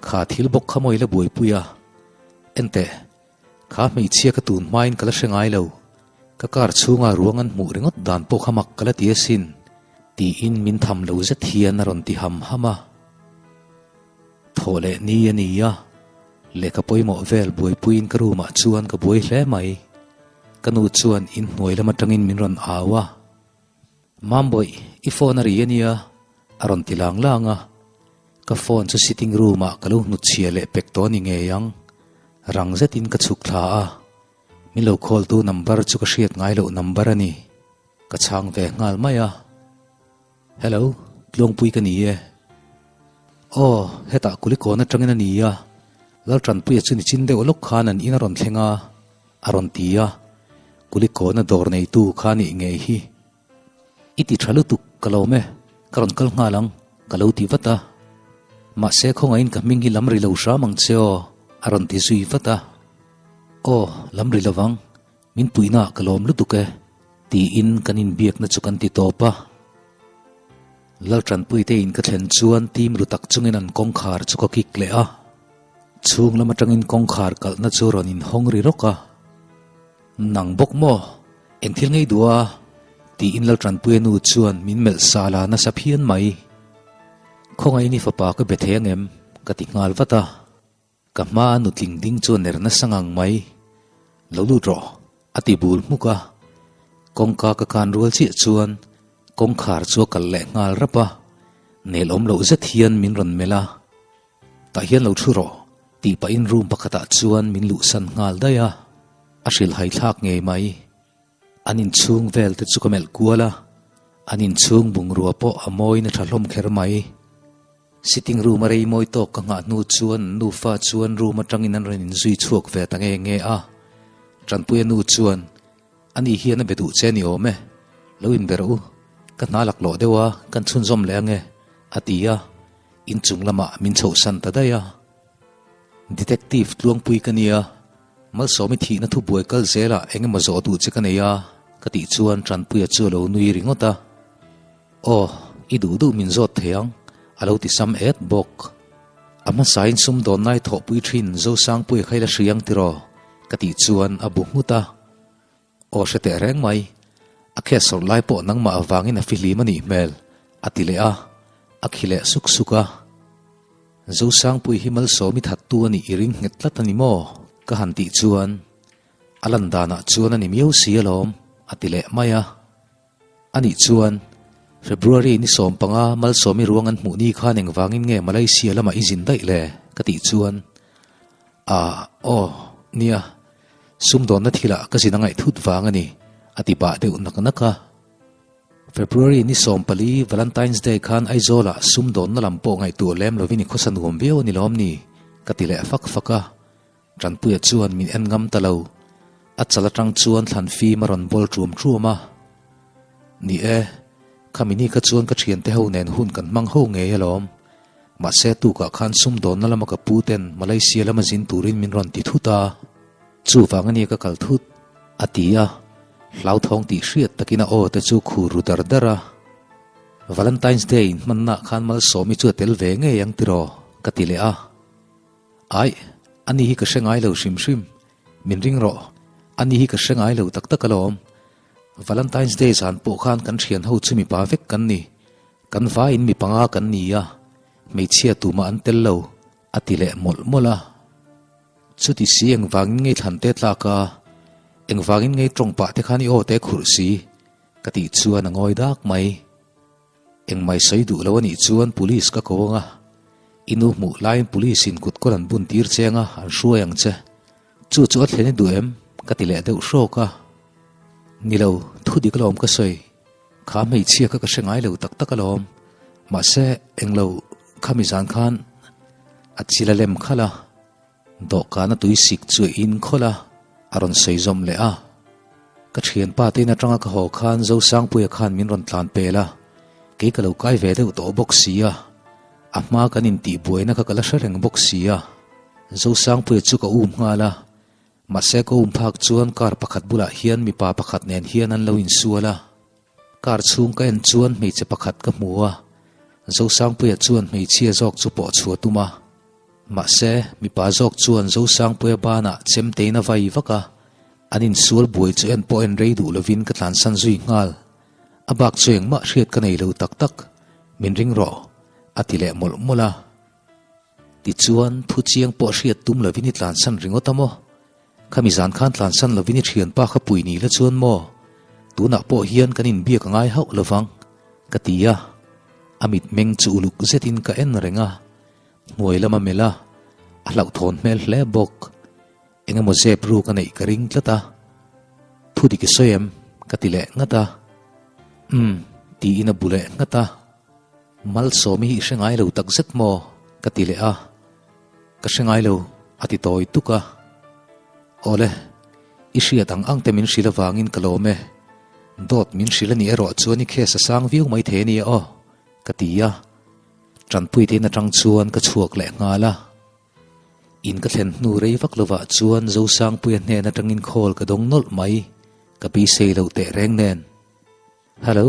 Kha thil bawk kha maw i la buaipui a? Enteh, kha hmeichhia ka tun hmain ka la hre ngai lo. Ka car chhunga ruang an hmuh ringawt dan pawh kha mak ka la ti asin, tiin min tham lo zet hian a rawn ti ham ham a. Thaw leh ni a ni a, lehkha pawimawh vel buaipuiin ka room ah chuan ka buai hle mai. Ka nu chuan inhnuai lam atangin min rawn au a, Mambawih, i phone a ri a nia, a rawn ti lang lang a. Ka phone chu sitting room ah ka lo hnutchhia leh pek tawh a ni ngei ang. Rang zetin ka chhuk thla a, min lo call tu number chu ka hriat ngai loh number a ni. Ka chhang ve nghal mai a. Hello, Tluangpui ka ni e. Aw, hetah Kulikawn atangin a ni a, Laltanpuia chu nichin deuh lawk khan an in a rawn thleng a, a rawn ti a, Kulikawna dawr neitu kha nih ngei hi. I ti tha lutuk, ka lawm e, ka rawn kal nghal ang, ka lo ti vat a. Mahse khawngaihin ka hming hi lam ri lo hram ang che aw, a rawn ti zui vat a. Aw, lam ri lovang, Min puihna ka lawm lutuk e, tiin kan inbiakna chu kan ti tawp a. Laltanpuite in ka thlen chuan tim ru tak chungin an kawngkhar chu ka kik leh a. Chhung lam atangin kawngkhar kalhna chu rawn inhawng ri rawk a. Nang bawk maw? Eng thil ngei duh a? tiin Laltanpuia nu chuan min melh sal a nasa phian mai. Khawngaihin i fapa ka be thei angem? ka ti nghal vat a. Ka hma a nutling ding chu a ner nasa ngang mai. Lo lut rawh, a ti bul hmuk a. Kawngka ka kan rual chiah chuan kawngkhar chu a kal leh nghal rap a, nel awm loh zet hian min rawn melh a. Tah hian lo thu rawh, tih pahin room pakhatah chuan min luhsan nghal daih a. A hrilhhai thlak ngei mai. An inchhung vel te chu ka melh kual a, an inchhung bungrua pawh a mawiin a tha hlawm kher mai. Sitting room a rei mawi tawk ka nghah hnu chuan an nufa chuan room atangin an rawn inzui chhuak ve ta nge nge a. Tanpuia nu chuan, Ani hian a be duh che ni awm e, lo inbe rawh u, ka hna laklawh deuh a, kan chhunzawm leh ange, a ti a, inchung lamah min chhohsan ta daih a. Detective tluangpui ka nia, Malsawmi thihna thubuai kal zelah eng emaw zawh duh che ka nei a, ka tih chuan Tanpuia chu a lo nui ringawt a. Aw, i duh duh min zawt thei ang, a lo ti sam et bawk. A hmasain sumdawn nai thawhpui thin Zosangpuia kha i la hri ang tiraw? ka tih chuan a bu nghut a. Aw hre teh reng mai, a case sawrh lai pawh nangmah avangin a fihlim a nih hmel, a ti leh a, a khi leh suk suk a. Zosangpui hi Malsawmi thattu a nih i ring nghet tlat a ni maw? ka han tih chuan a lan danah chuan a ni miau si alawm, a ti leh mai a. A nih chuan, February ni 15 Malsawmi ruang an hmuh ni khan engvangin nge Malaysia lamah i zin daih le? ka tih chuan, Ah, aw, nia, sumdawnna thilah ka zin a ngaih thut vang a ni, a ti pah deuh nak nak a. February ni 14 Valentine's Day khan Aizawlah sumdawnna lam pawh ngaihtuah lem lovin i khawsa nuam viau a ni lawm ni? ka ti leh fak fak a. Tanpuia chuan min en ngam ta lo. A chal atang chuan thlan fim a rawn bawl ṭuam ṭuam a. Ni e, khami ni kha chuan ka thiante ho nen hun kan hmang ho ngei alawm. Mahse tukah khan sumdawnna lama ka pu ten Malaysia lama zin turin min rawn ti thut a. Chuvang ania ka kal thut, a ti a. Hlauthawng tih hriat takin a aw te chu khur ru dar dar a. Valentine's Day inhmannaah khan Malsawmi chu a tel ve ngei ang tiraw? ka ti leh a. Aih, ani hi ka hre ngai lo hrim hrim. Min ring rawh, ani hi ka hre ngai lo tak tak alawm. Valentine's Day zan pawh khan kan thian ho chu mipa vek kan ni. Kan vaiin mi panga kan ni a, hmeichhia tumah an tel lo, a ti leh mawlh mawlh a. Chuti si engvangin ngei thlan te tlak a, engvangin ngei tawng pah te khan i aw te khurh si, ka tih chuan a ngawi dak mai. Engmai sawi duh lo a nih chuan police ka ko ang a, i nu hmuh laiin police in kut kawr an bun tir che ang a, an hruai ang che. Chu chu a thlen i duh em? ka ti leh deuh hrawk a. Ni lo, thu dik alawm ka sawi. Kha hmeichhia kha ka hre ngai lo tak tak alawm. Mahse, englo khami zan khan a chil a lem khalh a. Dawhkan a tui sik chu a in khawlh a, a rawn sawi zawm leh a. Ka thianpa te in atanga ka haw khan Zosangpuia khan min rawn tlan pel a, kei ka lo kai ve deuh tawh bawk si a, a hma kan intih buaina kha ka la hre reng bawk si a. Zosangpuia chu ka um nghal a, mahse ka um phak chuan car pakhat bulah hian mipa pakhat nen hian an lo insual a. Car chhung ka en chuan hmeichhe pakhat ka hmu a, Zosangpuia chuan hmeichhia zawk chu pawh chhuah tum a. Mahse, mipa zawk chuan Zosangpuia banah chemtein a vai vak a, an insual buai chu en pawh en rei duh lovin ka tlansan zui nghal. A bak chu engmah hriat ka nei lo tak tak, min ring rawh, a ti leh mawlh mawlh a. Tichuan, thu chiang pawh hriat tum lovin i tlansan ringawt a maw? Khami zan khan tlansan lovin i thianpa kha pui ni la chuan maw? Tunah pawh hian kan inbiak a ngai hauh lovang, ka ti a. A mitmeng chu uluk zetin ka en reng a, hnuai lama melh a, a hlauhthawn hmel hle bawk. Eng emaw zep ruk a neih ka ring tlat a. Thu dik i sawi em? ka ti leh nghat a. Umm, tiin a bu leh nghat a. Malsawmi hi i hre ngai lo takzet maw? ka ti leh a. Ka hre ngai lo, a ti tawi tuk a. Awle, i hriat ang ang te min hrilh avangin ka lawm e. Dawt min hrilh a nih erawh chuan i case a sang viau mai thei a nia aw, ka ti a. Tanpui te in atang chuan ka chhuak leh nghal a. In ka thlen hnu rei vak lovah chuan Zosangpuia hnen atangin call ka dawng nawlh mai, ka beisei loh teh reng nen. Hello,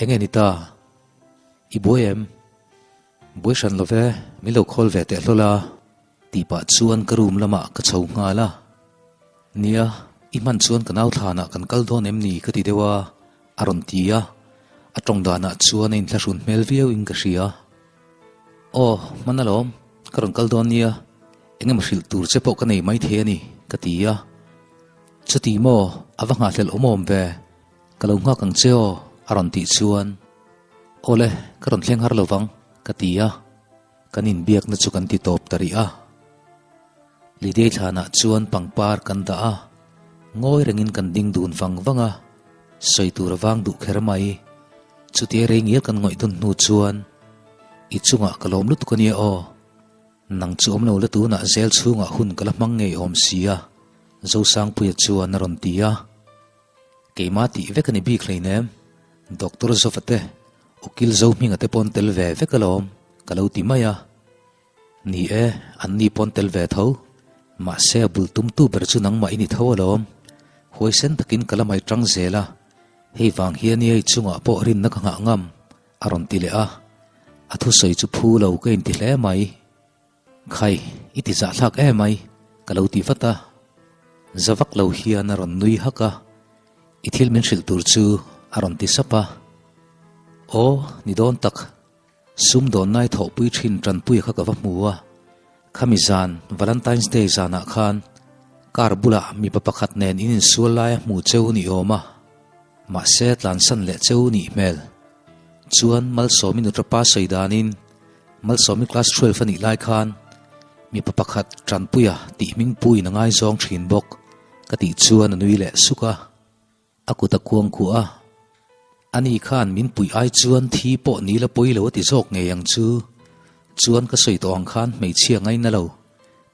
enge ni ta? I buai em? Buai hran lo ve, min lo call ve teh hlawl a, tih pah chuan ka room lamah ka chho nghal a. Nia, i hman chuan ka nau thlanah kan kal dawn em ni ka ti deuh a, a rawn ti a. A tawng danah chuan a inthlahrun hmel viau in ka hria. Aw, hman alawm, ka rawn kal dawn nia, eng emaw hrilh tur che pawh ka nei maithei a ni, ka ti a. Chuti maw, a va nghahhlelh awm awm ve, ka lo nghak ang che aw, a rawn tih chuan, Awle, ka rawn thleng har lovang, ka ti a. Kan inbiakna chu kan ti tawp ta rih a. Lidei thlanah chuan pangpar kan dah a, ngawi rengin kan ding dun vang vang a, sawi tur a vang duh kher mai. Chutia rei ngial kan ngawih dun hnu chuan, I chungah ka lawm lutuk a nia aw. Nang chu awm lo la tunah zel chhungah hun ka la hmang ngei awm si a, Zosangpuia chuan a rawn ti a. Keimah tih vek a ni bik hleinem, Doctor Zova te, Ukil Zohminga te pawn tel ve vek alawm, ka lo ti mai a. Ni e, an ni pawn tel ve tho. Mahse a bul tumtu ber chu nangmah i ni tho alawm. Huaisen takin ka la mai tang zel a, hei vang hian i chungah pawh rinna ka nghah ngam, a rawn ti leh a. A thusawi chu phu lo ka inti hle mai. Khai, i ti zahthlak em mai, ka lo ti vat a. Za vak lo hian a rawn nui hak a, I thil min hrilh tur chu a rawn ti sap a. Aw, ni dawn tak. Sum dawn nai thawhpui thin Tanpuia kha ka va hmu a. Khami zan, Valentine's Day zanah khan car bulah mipa pakhat nen in insual laia hmu cheu ni awm a. Mahse, tlansan leh cheu nih hmel. Chuan Malsawmi nuṭapa sawi danin Malsawmi class 12 a nih lai khan mipa pakhat Tanpuia tih hming puiin a ngaizawng thin bawk ka tih chuan a nui leh suk a, a kut a kuang khuah a. Ani khan min puih ai chuan thi pawh ni la pawi lo a ti zawk ngei ang chu, chuan ka sawi tawh ang khan hmeichhia ngaina lo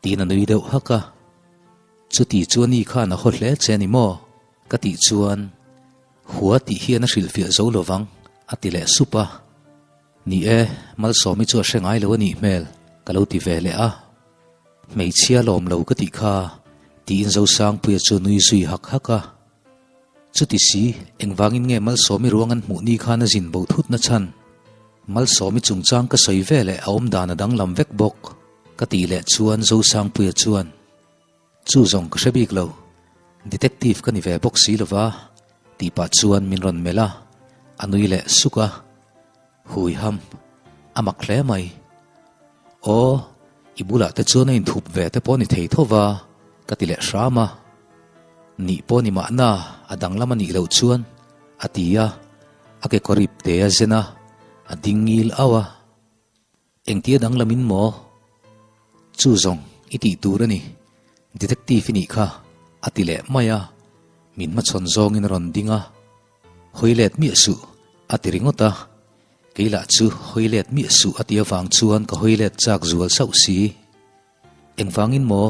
tiin a nui deuh hak a. Chuti chu ani khan a haw hle che a ni maw? ka tih chuan hua tih hian a hrilhfiah zo lovang a ti leh sup a. Ni e, Malsawmi chu a hre ngai lo a nih hmel, ka lo ti ve leh a. Hmeichhia lawm lo ka tih kha, tiin Zosangpuia chu nui zui hak hak a. Chuti si, engvangin nge Malsawmi ruang an hmuh ni khan a zin bo thut na chhan? Malsawmi chungchang ka sawi ve leh a awmdan a danglam vek bawk, ka tih leh chuan Zosangpuia chuan, Chu zawng ka hre bik lo, detective ka ni ve bawk si lova, tih pah chuan min rawn melh a, a nui leh suk a. Hui ham, a mak hle mai. Aw, i bulah te chuan a inthup ve te pawh ni thei tho va, ka ti leh hram a. Nih pawh ni mahna, a danglam a nih loh chuan, a ti a, a kekawr ip te a zen a, a ding ngil auh a. Engtia danglamin maw? Chu zawng i tih tur a ni, Detective i nih kha, a ti leh mai a, min hmachhawn zawngin a rawn ding a. Hawi let miah suh, a ti ringawt a. Kei lah chu hawi let miah suh a ti avang chuan ka hawi let chak zual sauh si. Engvangin maw?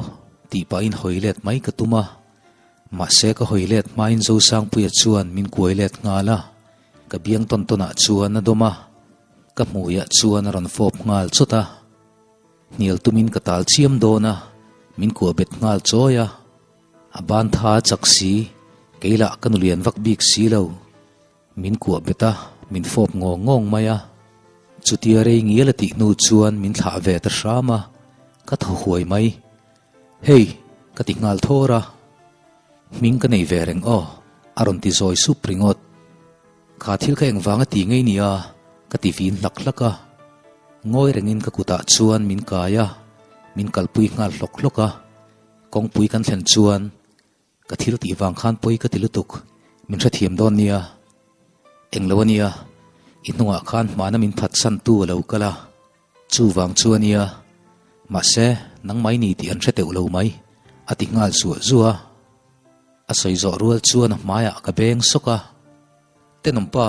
tih pahin hawi let mai ka tum a. Mahse ka hawi let hmain Zosangpuia chuan min kuai let nghal a, ka biang tawn tawnah chuan a dawm a, ka hmuiah chuan a rawn fawp nghal chawt a. Hnial tumin ka tal chiam dawn a, min kuah bet nghal chawi a. A ban tha a chak si, kei lah ka nulian vak bik si lo. Min kuah bet a, min fawp ngawng ngawng mai a. Chutia rei ngial a tih hnu chuan min thlah ve ta hram a, ka thaw huai mai. Hei! ka ti nghal thawr a. Hming ka nei ve reng aw, a rawn ti zawi sup ringawt. Kha thil kha engvang a ti ngei nia? ka ti vin hlak hlak a. Ngawi rengin ka kutah chuan min kai a, min kalpui nghal hlawk hlawk a. Kawngpui kan thlen chuan Ka thil tih vang khan pawi ka ti lutuk, min hrethiam dawn nia. Englo a nia, i hnungah khan hmana min phatsan tu a lo kal a, chuvang chu a nia. Mahse, nangmah i ni tih an hre teuh lo mai, a ti nghal zuah zuah a. A sawi zawh rual chuan a hmaiah ka beng sawk a. Tenawmpa,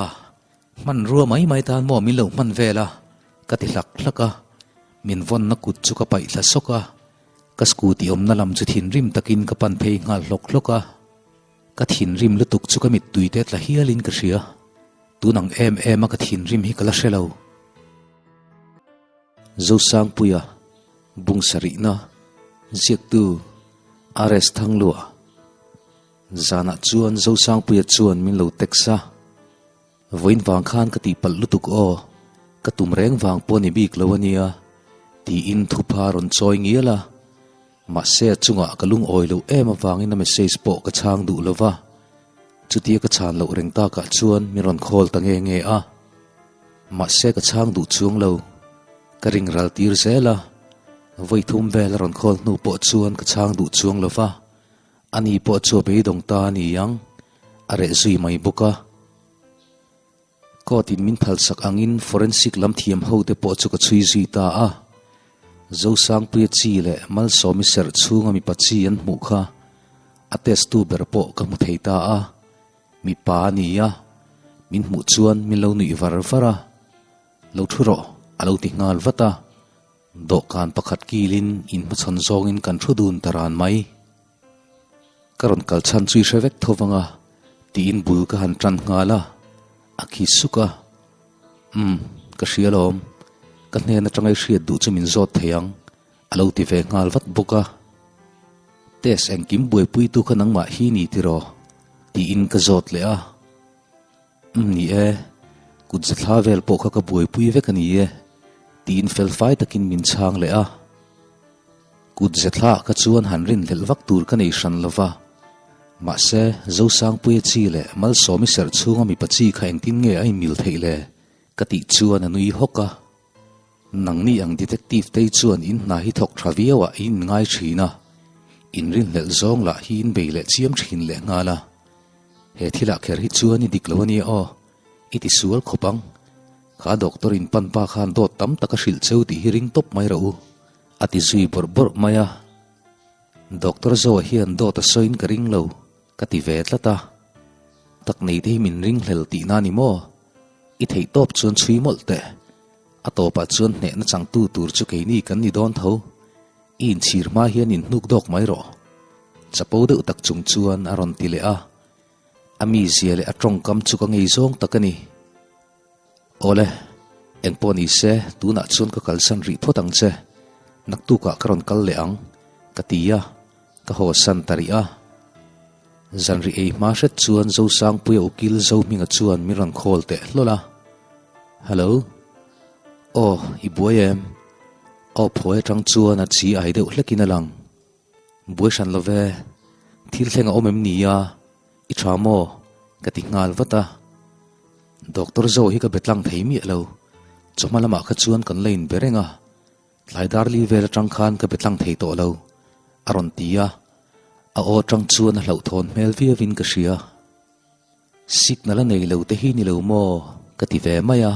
Hmanrua mai mai tan maw min lo hman vel a? ka ti hlak hlak a, min vawnna kut chu ka paih thla sawk a, ka scooty awmna lam chu thinrim takin ka pan phei nghal hlawk hlawk a, ka thinrim lutuk chu ka mittui te tla hialin ka hria, tun ang em em a ka thinrim hi ka la hre lo. Zosangpuia, Bungsarihna, Ziaktu, RS Thangluah. Zanah chuan Zosangpuia chuan min lo text a, Vawiin vang khan ka tihpalh lutuk aw, ka tum reng vang pawh ni bik lo a nia, tiin thupha rawn chawi ngial a. Mahse a chungah ka lungawi loh em avangin a message pawh ka chhang duh lo va, chutia ka chhan loh reng takah chuan min rawn call ta nge nge a. Mahse ka chhang duh chuang lo. Ka ring ral tir zel a, vawi thum vel a rawn khawl hnu pawh chuan ka chhang duh chuang lo va, ani pawh chu a beidawng ta a ni ang, a reh zui mai bawk a. Court in min phalsak angin forensic lam thiam ho te pawh chu ka chhui zui ta a. Zosangpuia chi leh Malsawmi serh chhunga mipa chi an hmuh kha a test tu ber pawh ka hmu thei ta a. Mipa a ni a, min hmuh chuan min lo nuih var var a. Lo thu rawh, a lo ti nghal vat a. Dawhkan pakhat kilin inhmachhawn zawngin kan thu dun ta ran mai. Ka rawn kal chhan chu i hre vek tho vang a, tiin bul ka han tan nghal a, a khi suk a. Umm, ka hria alawm, ka hnen atanga i hriat duh chu min zawt thei ang, a lo ti ve nghal vat bawk a. Test engkim buaipuitu kha nangmah hi ni tiraw? tiin ka zawt leh a. Umm ni e, kut za thla vel pawh kha ka buaipui vek a ni e, tiin felfai takin min chhang leh a. Kut ze thla ka chuan han rinhlelh vak tur ka nei hran lo va. Mahse, Zosangpuia chi leh Malsawmi serh chhunga mipa chi kha engtin nge a inmil theih le? ka tih chuan a nui hawk a. Nangni ang detective tei chuan in hna hi thawk tha viau ah in inngai thin a, in rinhlelh zawng lah hi in bei leh chiam thin leh nghal a. He thilah kher hi chuan i dik lo a nia aw, i ti sual khawp ang. Kha doctor in pan pa khan dawt tam tak a hrilh cheu tih hi ring tawp mai rawh u. A ti zui bawrh bawrh mai a. Doctor Zoa hian dawt a sawiin ka ring lo, ka ti ve tlat a. Tak nei te hi min ringhlel tihna a ni maw? I theih tawp chuan chhui mawlh teh. A tawpah chuan hnehna changtu tur chu keini kan ni dawn tho. I inchhir hma hian inhnuk dawk mai rawh. Chapo deuh tak chung chuan a rawn ti leh a. A mizia leh a tawngkam chu ka ngei zawng tak a ni. Awle, engpawh ni se, tunah chuan ka kalsan rih phawt ang che. Naktukah ka rawn kal leh ang, ka ti a, ka haw san ta rih a. Zanrih ei hma hret chuan Zosangpuia ukil Zohminga chuan min rawn call teh hlawl a. Hello. Aw, i buai em? Aw phawi atang chuan a chi ai deuh hlekin a lang. Buai hran lo ve, thil thleng a awm em ni a, i tha maw? ka ti nghal vat a. Doctor Zo hi ka be tlang thei miah lo, chawhma lamah kha chuan kan la inbe reng a, tlai dar li vel atang khan ka be tlang thei tawh lo, a rawn ti a, a aw atang chuan a hlauhthawn hmel viauin ka hria. Signal a nei lo te hi ni lo maw? ka ti ve mai a.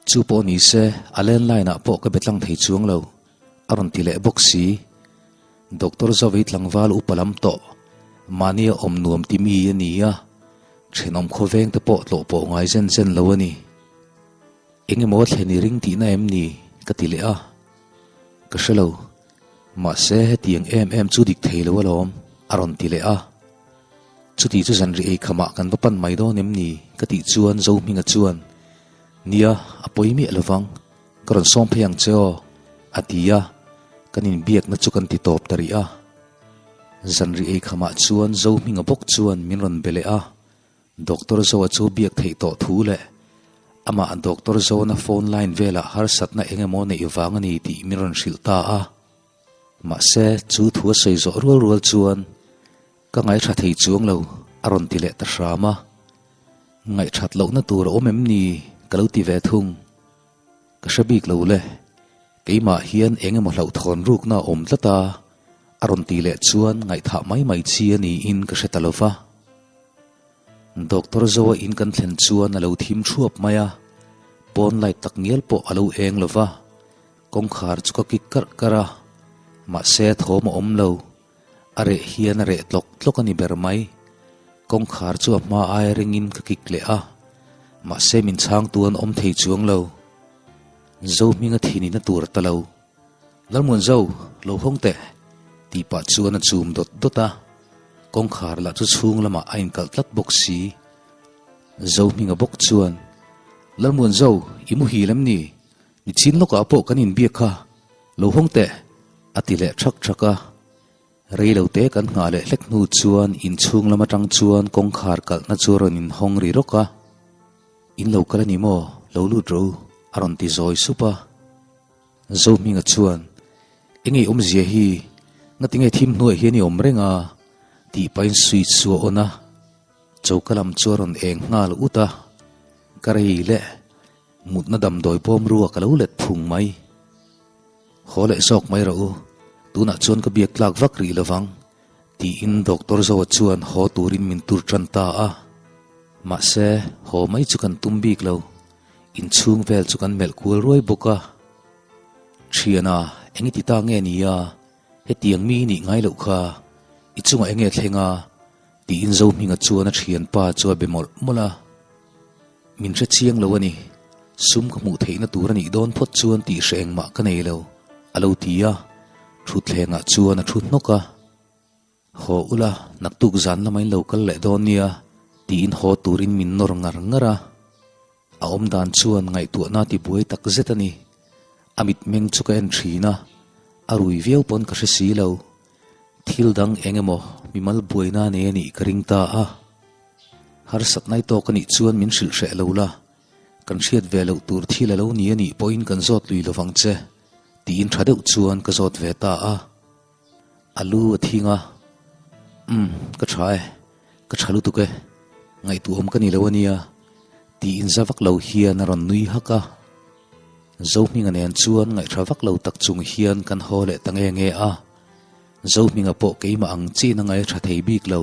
Chu pawh ni se, a landline ah pawh ka be tlang thei chuang lo, a rawn ti leh bawk si. Doctor Zavei tlangval upa lam tawh, mahnia awm nuam ti mi a ni a, thenawm khawveng te pawh tlawh pawh ngai zen zen lo a ni. Eng emaw thlen i ring tihna em ni? ka ti leh a. Ka hre lo, mahse hetiang em em chu dik thei lo alawm, a rawn ti leh a. Chuti chu zanri ei khamah kan va pan mai dawn em ni? ka tih chuan Zohminga chuan, Nia, a pawi miah lovang, ka rawn sawm phei ang che aw, a ti a, kan inbiakna chu kan ti tawp ta rih a. Zanri ei khamah chuan Zohminga bawk chuan min rawn be leh a, Doctor Zoa chu biak theih tawh thu leh amah Doctor Zoana phone line velah harsatna eng emaw neih vang a ni tih min rawn hrilh ta a. Mahse, chu thu a sawi zawh rual rual chuan Ka ngaihṭha thei chuang lo, a rawn ti leh ta hram a. Ngaihṭhat lohna tur a awm em ni? ka lo ti ve thung. Ka hre bik lo le, keimah hian eng emaw hlauhthawn rukna a awm tlat a, a rawn ti leh chuan ngaihthah mai mai chi a niin ka hre ta lo va. Doctor Zoa in kan thlen chuan a lo thim thuap mai a, pawn light tak ngial pawh a lo eng lo va, kawngkhar chu ka kik karh karh a, mahse thawm a awm lo. A reh hian a reh tlawk tlawk a ni ber mai. Kawngkhar chu a hma aia ringin ka kik leh a, mahse min chhangtu an awm thei chuang lo. Zohminga thinina tur ta lo. Lalmuanzo, lo hawng teh! tih pah chuan a chum dawt dawt a, kawngkhar lah chu chhung lamah a inkalh tlat bawk si. Zohminga bawk chuan, Lalmuanzo, i muhil em ni? Nichin lawkah pawh kan inbiak kha, lo hawng teh! A ti leh thak thak a. Rei lo te kan nghah leh hlek hnu chuan inchhung lam atang chuan kawngkhar kalhna chu a rawn inhawng ri rawk a. In lo kal a ni maw? Lo lut rawh u, a rawn ti zawi sup a. Zohminga chuan, Eng ei awmzia hi? Ngatinge thim hnuaiah hian i awm reng a? tih pahin switch chu a on a. Choka lam chu a rawn eng nghal ut a. Ka rei leh. Mutna damdawi bawm ruak a lo let phung mai. Haw leh zawk mai rawh u, tunah chuan ka biak tlak vak rih lovang, tiin Doctor Zoa chuan haw turin min tur tan ta a. Mahse, haw mai chu kan tum bik lo, inchhung vel chu kan melh kual ruai bawk a. Thiana, eng i ti ta nge nia, hetiang mi i nih ngai loh kha, i chungah eng nge thleng a? tiin Zohminga chuan a thianpa chu a be mawlh mawlh a. Min hre chiang lo a ni, sum ka hmuh theihna tur a nih dawn phawt chuan tih hre engmah ka nei lo, a lo ti a, thutthlengah chuan a thu hnawk a. Haw ula, naktuk zan lama in lo kal leh dawn nia, tiin haw turin min nawr ngar ngar a. A awm dan chuan ngaihtuahna ti buai tak zet a ni. A mitmeng chu ka en thin a, a rui viau pawn ka hre si lo. Thil dang eng emaw mimal buaina nei a nih ka ring ta a. Harsatnai tawk a nih chuan min hrilh hreh lo la, kan hriat ve loh tur thil a lo ni a nih pawhin kan zawt lui lovang che, tiin tha deuh chuan ka zawt ve ta a. A lu a thing a, Umm, ka tha e, ka tha lutuk e, ngaihtuahawm ka ni lo a nia, tiin za vak lo hian a rawn nui hak a. Zohminga nen chuan ngaihṭha vak lo tak chung hian kan haw leh ta nge nge a, Zohminga pawh keimah ang chiin a ngaihṭha thei bik lo.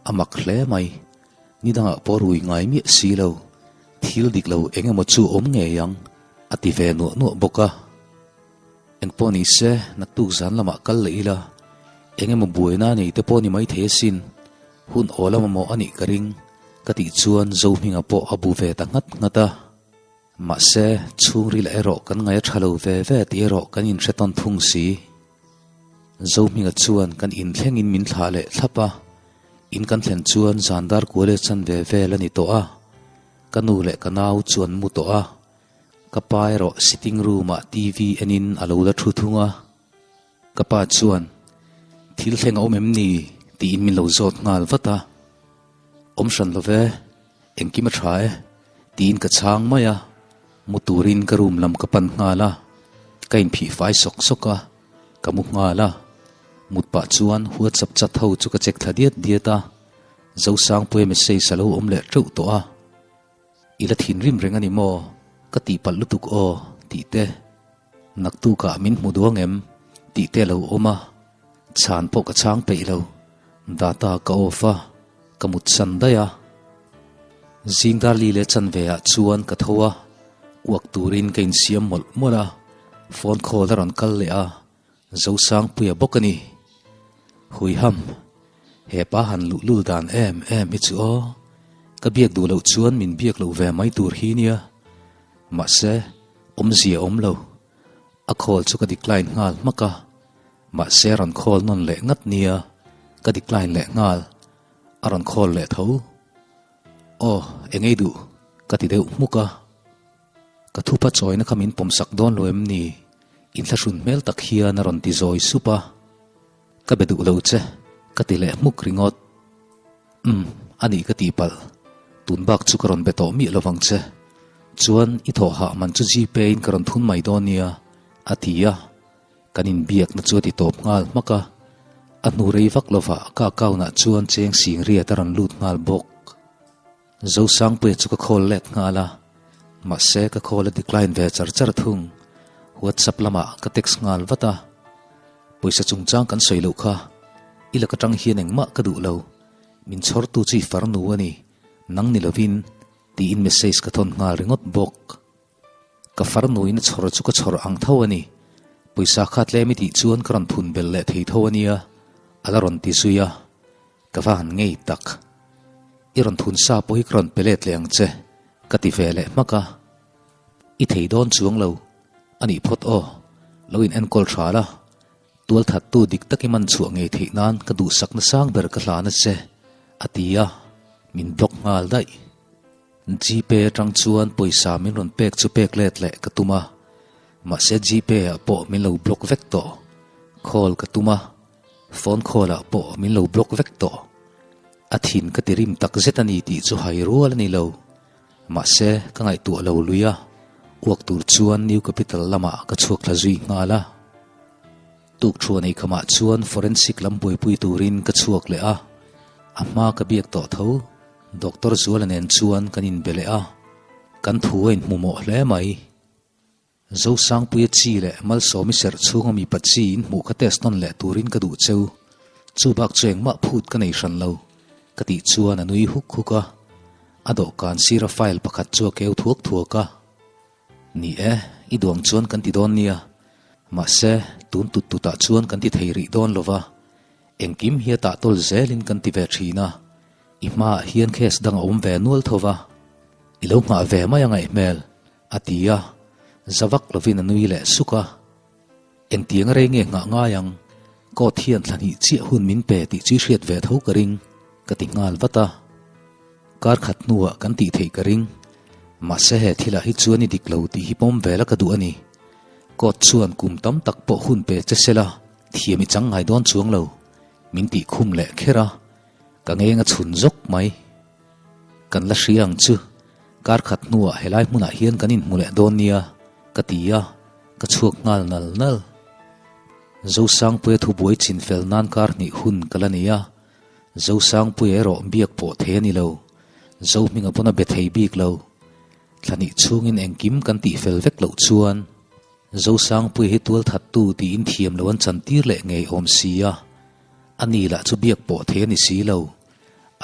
A mak hle mai, ni dangah pawh rui ngai miah si lo, thil dik lo eng emaw chu awm ngei ang, a ti ve nuah nuah bawk a. Engpawh ni se, naktuk zan lamah kal leh ila, eng emaw buaina nei te pawh ni maithei asin, hun aw la mamawh a nih ka ring, ka tih chuan Zohminga pawh a bu ve ta nghat nghat a. Mahse, chhungril erawh kan ngaih a tha lo ve ve tih erawh kan inhre tawn thung si. Zohminga chuan kan inthlengin min thlah leh thlap a, in kan thlen chuan zan dar kual leh chan ve vel a ni tawh a, ka nu leh ka nau chu an mu tawh a, ka pa erawh sitting room ah TV enin a lo la thu thung a. Ka pa chuan, Thil thleng a awm em ni? tiin min lo zawt nghal vat a. Awm hran lo ve, engkim a tha e, tiin ka chhang mai a. Mu turin ka room lam ka pan nghal a, ka inphih fai sawk sawk a, ka mu nghal a. Mut pah chuan WhatsApp chat ho chu ka check thla diat diat a, Zosangpuia message a lo awm leh teuh tawh a. I la thinrim reng a ni maw? Ka tihpalh lutuk aw, tih te. Naktukah min hmu duang em? Tih te lo awm a, chhan pawh ka chhang peih lo. Data ka off a, ka mut san daih a. Zing dar li leh chanve ah chuan ka tho a, uak turin ka insiam mawlh mawlh a, phone call a rawn kal leh a, Zosangpuia bawk a ni. Huiham, hepa han luhlul dan em em hi chu aw, ka biak duh loh chuan min biak loh ve mai tur hi nia. Mahse, awmzia awm lo. A call chu ka decline nghal hmak a, mahse a rawn call nawn leh ngat nia, ka decline leh nghal, a rawn call leh tho. Aw, eng ei duh? ka ti deuh hmuk a. Ka thupa chawina kha min pawmsak dawn lo em ni? Inthlahrun hmel tak hian a rawn ti zawi sup a. Ka be duh lo che, ka ti leh hmuk ringawt. Umm, a nih ka tihpalh. Tun bak chu ka rawn be tawh miah lovang che. Chuan i thawh hah man chu Gpay in ka rawn thun mai dawn nia, a ti a. Kan inbiakna chu a ti tawp nghal hmak a. A hnu rei vak lovah ka account ah chuan cheng sing riat a rawn lut nghal bawk. Zosangpuia chu ka call let nghal a, mahse ka call a decline ve char char thung. WhatsApp lamah ka text nghal vat a, Pawisa chungchang kan sawi loh kha, i lak atang hian engmah ka duh lo, min chhawrtu chu i farnu a ni, nang ni lovin, tiin message ka thawn nghal ringawt bawk. Ka farnuin a chhawr chu ka chhawr ang tho a ni, pawisa kha tlem i tih chuan ka rawn thun belh leh thei tho a nia, a la rawn ti zui a. Ka va han ngei tak. I rawn thun sa pawh hi ka rawn pe let leh ang che, ka ti ve leh hmak a. I thei dawn chuang lo, a nih phawt aw, lo in enkawl tha la, tualthattu dik tak i man chhuah ngei theih nan ka duhsakna sang ber ka hlan a che, a ti a, min block nghal daih. Gpay atang chuan pawisa min rawn pek chu pek let leh ka tum a, mahse Gpay ah pawh min lo block vek tawh. Call ka tum a. Phone call ah pawh min lo block vek tawh. A thin ka ti rim tak zet a ni tih chu hai rual a ni lo. Mahse, ka ngaihtuah lo lui a, uak tur chuan New Capital lamah ka chhuak thla zui nghal a. Tuk thuan ei khamah chuan forensic lam buaipui turin ka chhuak leh a, a hma ka biak tawh tho. Doctor Zuala nen chuan kan inbe leh a. Kan thu a inhmu mawh hle mai. Zosangpuia chi leh Malsawmi serh chhunga mipa chi in hmuh kha test nawn leh turin ka duh cheu. Chu bak chu engmah phut ka nei hran lo, ka tih chuan a nui huk huk a. A dawhkan sira file pakhat chu a keu thuak thuak a. Ni e, i duang chuan kan ti dawn nia. Mahse, tun tut tutah chuan kan ti thei rih dawn lo va. Engkim hi a tah tawl zelin kan ti ve thin a. I hmaah hian case dang a awm ve nual tho va. I lo nghah ve mai a ngaih hmel, a ti a. Za vak lovin a nui leh suk a. Engtiang a rei nge nghah ngai ang? Court hian thla hnih chiah hun min pe tih chu i hriat ve tho ka ring, ka ti nghal vat a. Kar khat hnuah kan tih theih ka ring. Mahse he thilah hi chuan i dik lo tih hi pawm ve la ka duh a ni. Court chuan kum tam tak pawh hun pe che se la, thiam i chang ngai dawn chuang lo, min tih khum leh kher a, ka ngeng a chhun zawk mai. Kan la hria ang chu, kar khat hnuah helai hmunah hian kan inhmu leh dawn nia, ka ti a, ka chhuak nghal nal nal. Zosangpuia thubuai chin fel nan kar hnih hun ka la nei a, Zosangpuia erawh biak pawh thei a ni lo, Zohminga pawn a be thei bik lo. Thla hnih chhungin engkim kan tih fel vek loh chuan Zosangpuia hi tualthattu tiin thiam lo an chantir leh ngei awm si a, a ni lah chu biak pawh thei a ni si lo.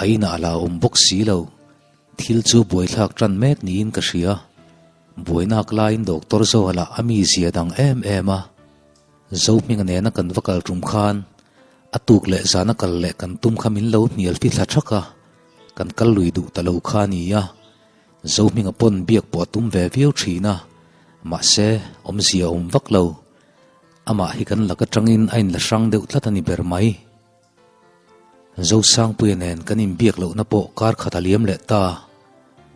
A inah a la awm bawk si lo. Thil chu buaithlak tan mek niin ka hria. Buainak laiin Doctor Zoa lah a mizia dang em em a. Zohminga nena kan va kal tum khan a tuk leh zana kal leh kan tum kha min lo hnial fi thla thak a, kan kal lui duh ta lo kha a ni a. Zohminga pawn biak pawh a tum ve viau thin a, mahse awmzia a awm vak lo. Amah hi kan lak atangin a inla hrang deuh tlat a ni ber mai. Zosangpuia nen kan inbiak lohna pawh kar khat a liam leh ta.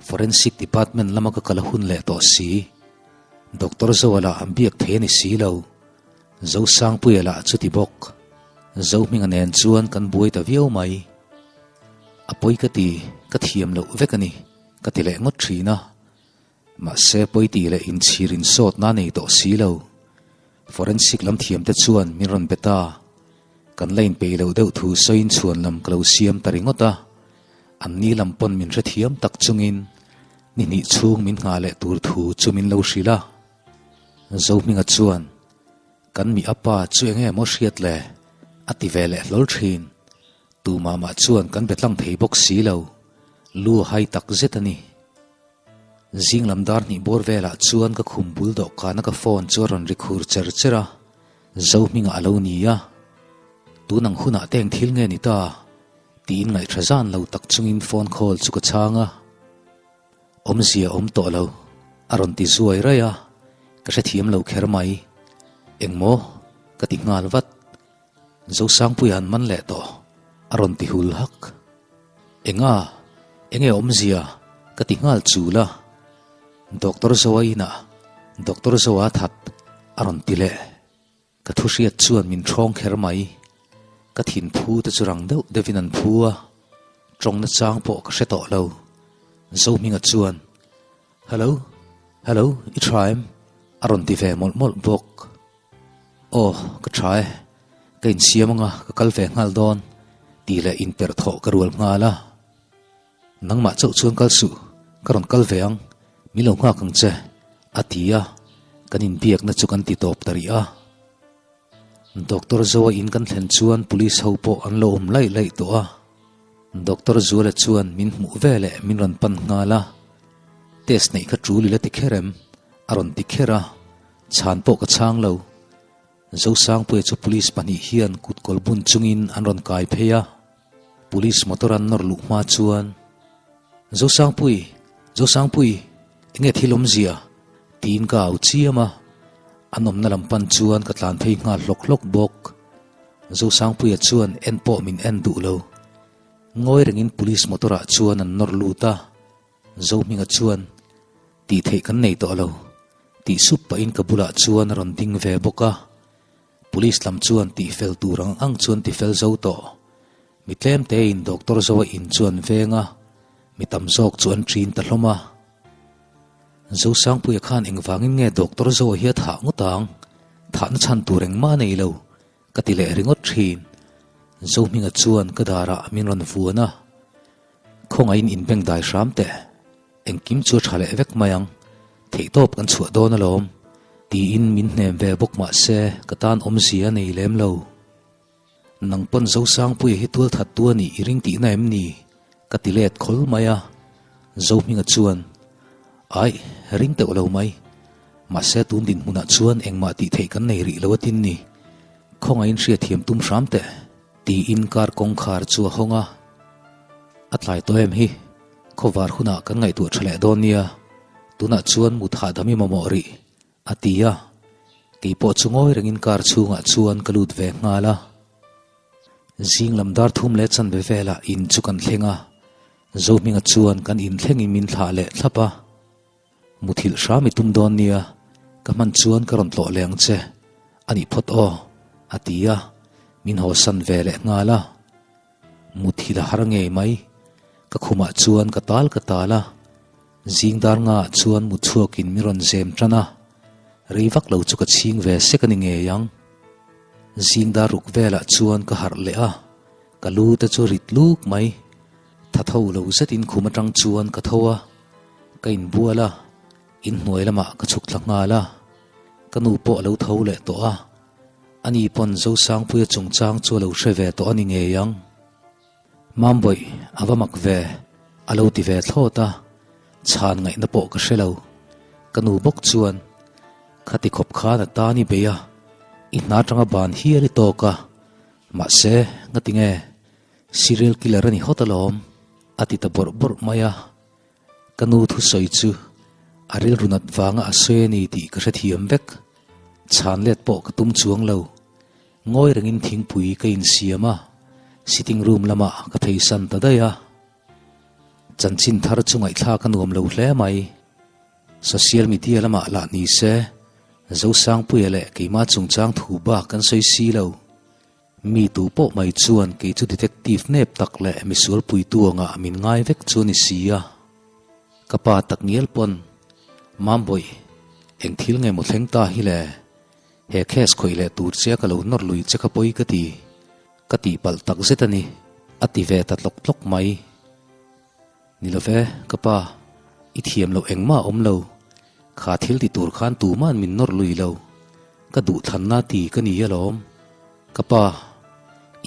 Forensic department lama ka kal a hun leh tawh si. Doctor Zoa lah an biak thei a ni si lo. Zosangpuia lah chuti bawk. Zohminga nen chuan kan buai ta viau mai. A pawi ka ti, ka thiam loh vek a ni, ka ti leh ngawt thin a. Mahse pawi tih leh inchhir insawtna a nei tawh si lo. Forensic lam thiamte chuan min rawn be ta. Kan la inpeih loh deuh thu sawiin chhuan lam ka lo siam ta ringawt a. Anni lam pawn min hrethiam tak chungin ni hnih chhung min nghah leh tur thu chu min lo hrilh a. Zohminga chuan, Kan mi a pa chu enge maw hriat le? a ti ve leh hlawl thin. Tumah mah chuan kan be tlang thei bawk si lo. Lu a hai tak zet a ni. Zing lam dar hnih bawr velah chuan ka khum bul dawhkana ka phone chu a rawn ri khur cher cher a, Zohminga a lo ni a. Tun ang hunah te eng thil nge ni ta? tiin ngaihṭha zan lo tak chungin phone call chu ka chhang a. Awmzia awm tawh lo, a rawn ti zuai raih a, ka hrethiam lo kher mai. Engmaw? ka ti nghal vat. Zosangpuia an man leh tawh, a rawn ti hul hak. Enga? Enge awmzia? Ka ti nghal chul a. Doctor Zoa inah Doctor Zoa a that, a rawn ti leh. Ka thu hriat chuan min ṭhawng kher mai. Ka thin phu te chu rang deuh deuhin an phu a, ṭawng nachang pawh ka hre tawh lo. Zohminga chuan, Hello, hello, i ṭha em? a rawn ti ve mawlh mawlh bawk. Aw, ka tha e. Ka insiam anga ka kal ve nghal dawn, tih leh inperh thawh ka rual nghal a. Nangmah chauh chuan kal suh, ka rawn kal ve ang, min lo nghak ang che, a ti a, kan inbiakna chu kan ti tawp ta rih a. Doctor Zoa in kan thlen chuan police ho pawh an lo awm laih laih tawh a. Doctor Zuala chuan min hmuh veleh min rawn pan nghal a, Test neih kha tul ila ti kher em? a rawn ti kher a. Chhan pawh ka chhang lo. Zosangpuia chu police pahnih hian kut kawl bun chungin an rawn kai phei a. Police motor an nawr luh hma chuan, Zosangpui! Zosangpui! Enge thil awmzia? tiin ka au chiam a. An awmna lam pan chuan ka tlan phei nghal hlawk hlawk bawk. Zosangpuia chuan en pawh min en duh lo. Ngawi rengin police motor ah chuan an nawr lut a. Zohminga chuan, Tih theih kan nei tawh lo, tih sup pahin ka bulah chuan a rawn ding ve bawk a. Police lam chuan tih fel tur ang ang chuan ti fel zo tawh. Mi tlem tein Doctor Zoa in chu an veng a, mi tam zawk chu an ṭin ta hlawm a. Zosangpuia khan engvangin nge Doctor Zoa hi a thah ngawt ang? Thahna chhan tur engmah a nei lo, ka ti leh ringawt ṭhin. Zohminga chuan ka darah min rawn vuan a. Khawngaihin inbengdai hram teh. Engkim chu a tha leh vek mai ang, theihtawp kan chhuah dawn alawm, tiin min hnem ve bawk mah se ka tan awmzia a nei lem lo. Nang pawn Zosangpuia hi tualthattu a nih i ring tihna em ni? Ka ti let khawl mai a, Zohminga chuan, Aih, ring teuh lo mai. Mahse tun dinhmunah chuan engmah tih theih kan nei rih lo atin ni. Khawngaihin hriatthiam tum hram teh, tiin car kawngkhar chu a hawng a. A tlai tawh em hi? Khawvar hunah kan ngaihtuah tha leh dawn nia, tunah chuan mut hahdam i mamawh rih, a ti a. Kei pawh chu ngawi rengin car chhungah chuan ka lut ve nghal a. Zing lam dar thum leh chanve velah in chu kan thleng a, Zohminga chuan kan in thlengin min thlah leh thlap a. Muthilh hram i tum dawn nia, ka hman chuan ka rawn tlawh leh ang che, a nih phawt aw, a ti a, min hawsan ve leh nghal a. Muthilh a har ngei mai, ka khumah chuan ka tal ka tal a, zing dar ngaah chuan mut chhuakin min rawn zem tan a, rei vak lo chu ka chhing ve sek a ni ngei ang. Zing dar ruk velah chuan ka harh leh a, ka lu te chu rit luk mai, tha tho lo zetin khum atang chuan ka tho a, ka inbual a, inhnuai lamah ka chhuk thla nghal a, ka nu pawh a lo tho leh tawh a. Ani pawn Zosangpuia chungchang chu a lo hre ve tawh a ni ngei ang. Mambawih, a va mak ve, a lo ti ve thlawt a, chhan ngaihna pawh ka hre lo. Ka nu bawk chuan, Khati khawp khan a tan i bei a, i hna atanga ban hial i tawk a, mahse, ngati nge, serial killer a ni hawt alawm, a ti ta bawrh bawrh mai a. Ka nu thusawi chu a rilru nat vanga a sawi a ni tih ka hrethiam vek. Chhan let pawh ka tum chuang lo. Ngawi rengin thingpui ka insiam a, sitting room lamah ka pheisan ta daih a. Chanchin thar chu ngaihthlak a nuam lo hle mai. Social media lamah lah ni se, Zosangpuia leh keimah chungchang thu bak kan sawi si lo. Mi tu pawh mai chuan kei chu detective nep tak leh misual puitu angah min ngai vek chu a ni si a. Ka pa tak ngial pawn, Mambawih, eng thil nge maw thleng ta hi le? He case khawih leh tur che a ka lo nawr lui che kha pawi ka ti. Ka tihpalh tak zet a ni, a ti ve ta tlawk tlawk mai. Ni lo ve, ka pa, i thiam loh engmah a awm lo. Kha thil ti tur khan tuma'n min nawr lui lo. Ka duhthlanna ti ka ni alawm. Ka pa,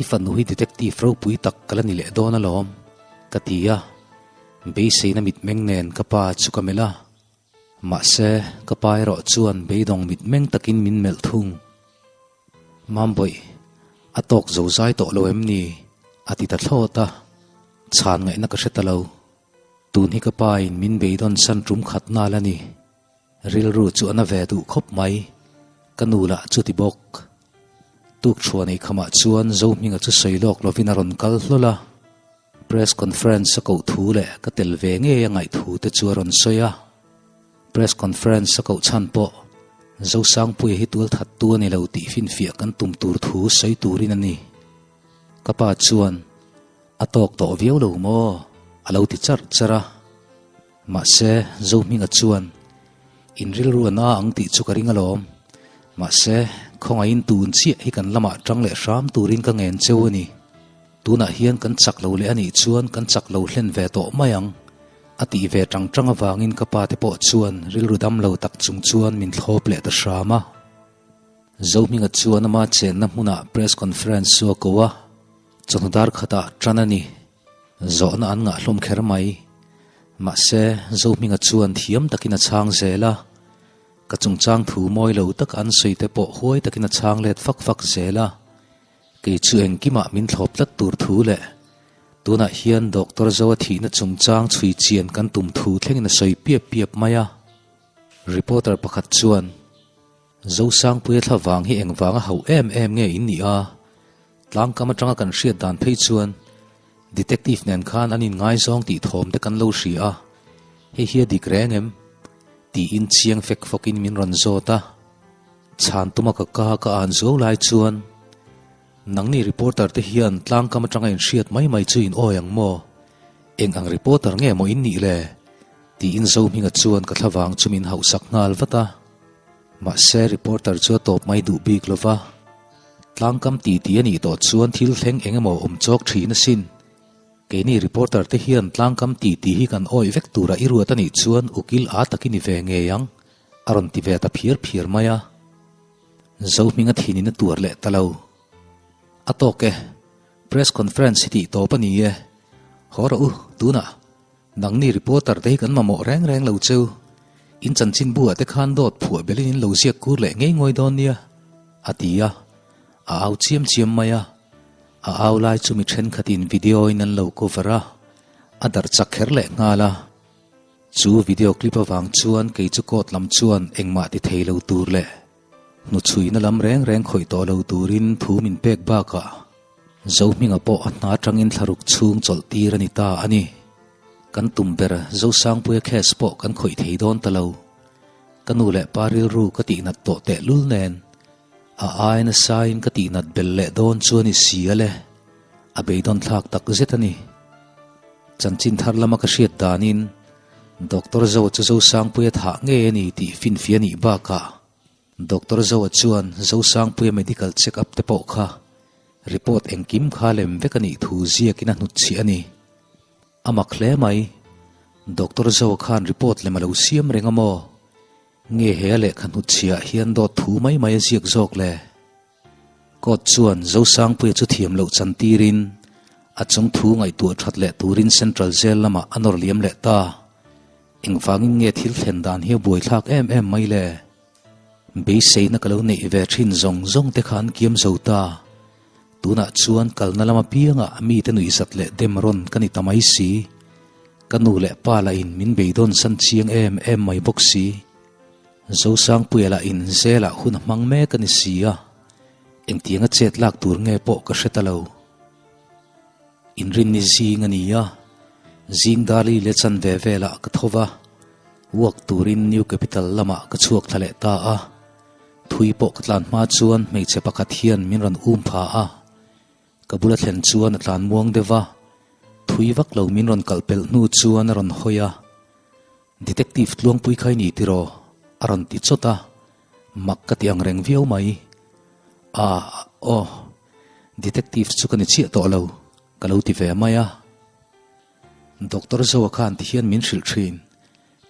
i fanu hi detective ropui tak ka la ni leh dawn alawm, ka ti a. Beiseina mitmeng nen ka pa chu ka melh a. Mahse, ka pa erawh chuan beidawng mitmeng takin min melh thung. Mambawih, a tawk zo zai tawh lo em ni? a ti ta thlawt a, chhan ngaihna ka hre ta lo. Tun hi ka pa in min beidawn san tum khat nal a ni. Rilru chu a na ve duh khawp mai, ka nu lah chu ti bawk. Tuk thuan ei khamah chuan Zohminga chu sawi lawk lovin a rawn kal hlawl a, press conference a koh thu leh ka tel ve ngei a ngaih thu te chu a rawn sawi a. Press conference a koh chhan pawh Zosangpuia hi tualthattu a ni lo tih finfiah kan tum tur thu sawi turin a ni. Ka pa chuan, A tawk tawh viau lo maw? a lo ti charh charh a. Mahse, Zohminga chuan, In rilru a na ang tih chu ka ring alawm. Mahse, khawngaihin tun chiah hi kan lamah tang leh hram turin ka ngen cheu a ni. Tunah hian kan chak lo leh a nih chuan kan chak lo hlen ve tawh mai ang, a tih ve tang tang avangin ka pa te pawh chuan rilru dam lo tak chung chuan min thlawp leh ta hram a. Zohminga chuan ama chenna hmunah press conference chu a ko a, chawhnu dar khatah tan a ni. Zawhna an ngah hlawm kher mai. Mahse, Zohminga chuan thiam takin a chhang zel a, ka chungchang thu mawi lo tak an sawi te pawh huai takin a chhang let fak fak zel a. Kei chu engkimah min thlawp tlat tur thu leh tunah hian Doctor Zoa thihna chungchang chhui chian kan tum thu thlengin a sawi piap piap mai a. Reporter pakhat chuan, Zosangpuia thla vang hi engvanga hauh em em nge in nih a? Tlangkam atanga kan hriat dan phei chuan Detective nen khan an inngaizawng tih thawm te kan lo hria a, hei hi a dik reng em? tiin chiang fek fawkin min rawn zawt a. Chhan tuma ka ka ka an zo lai chuan, Nangni reporter te hian tlangkam atanga inhriat mai mai chu in awi ang maw? Eng ang reporter nge maw in nih le? Tiin Zohminga chuan ka thlavang chu min hauhsak nghal vat a. Mahse reporter chu a tawp mai duh bik lo va, Tlangkam titi a nih tawh chuan thil thleng eng emaw awm chawk thin asin. Keini reporter te hian tlangkam ti tih hi kan awih vek tura i ruat a nih chuan ukil a tak i ni ve ngei ang, a rawn ti ve ta phiar phiar mai a. Zohminga thinin a tuar leh ta lo. A tawk e, press conference hi tih tawp a ni e. Haw rawh u, tunah nangni reporter te hi kan mamawh reng reng lo cheu. In chanchinbu ah te khan dawt phuah belin in lo ziak kur leh ngei ngawi dawn nia, a ti a. A au chiam chiam mai a, a au lai chu mi thenkhatin video in an lo cover a, a darh chak kher leh nghal a. Chu video clip avang chuan kei chu court lam chuan engmah ti thei lo tur leh hnuchhuina lam reng reng khawih tawh lo turin thu min pek bakah Zohminga pawh a hna atangin thlaruk chhung chawlh tir a ni ta a ni. Kan tum ber Zosangpuia case pawh kan khawih thei dawn ta lo. Ka nu leh pa rilru ka tihnat tawh tehlul nen A ai nasain ka tihnat bel leh dawn chu a ni si a le. A beidawn thlak tak zet a ni. Chanchin thar lama ka hriat danin Doctor Zoa chu Zosangpuia thah ngei a ni tih finfiah a nih bakah Doctor Zoa chuan Zosangpuia medical check up te pawh kha report engkim kha lem vek a nih thu ziakin a hnutchhiah a ni. A mak hle mai. Doctor Zoa khan report lem a lo siam reng a maw? Nge he a lehkha hnutchhiah hian dawt thu mai mai a ziak zawk le? Court chuan Zosangpuia chu thiam loh chan tirin a chung thu ngaihtuah that leh turin Central Jail lamah a nawr liam leh ta. Engvangin nge thil thlen dan hi a buaithlak em em mai le? Beiseina ka lo neih ve thin zawng zawng te kha an kiam zo ta. Tunah chuan kalna lam apiangah mite nuihzat leh dem rawn ka ni ta mai si. Ka nu leh pa lahin min beidawn san chiang em em mai bawk si. Zosangpuia lahin zelah hun a hmang mek a ni si a, engtianga chet lak tur nge pawh ka hre ta lo. Inrinni zing a ni a, zing Dali leh chan ve velah ka tho va, walk turin New Capital lamah ka chhuak thla leh ta a. Thui pawh ka tlan hma chuan hmeichhe pakhat hian min rawn um pha a, ka bula thlen chuan a tlan muang deuh va, thui vak lo min rawn kalh pelh hnu chuan a rawn hawi a, Detective Tluangpui kha i ni tiraw? a rawn ti chawt a, mak ka ti ang reng viau mai. Ah, aw, Detective chu ka ni chiah tawh lo, ka lo ti ve mai a. Doctor Zoa khan ti hian min hrilh thin,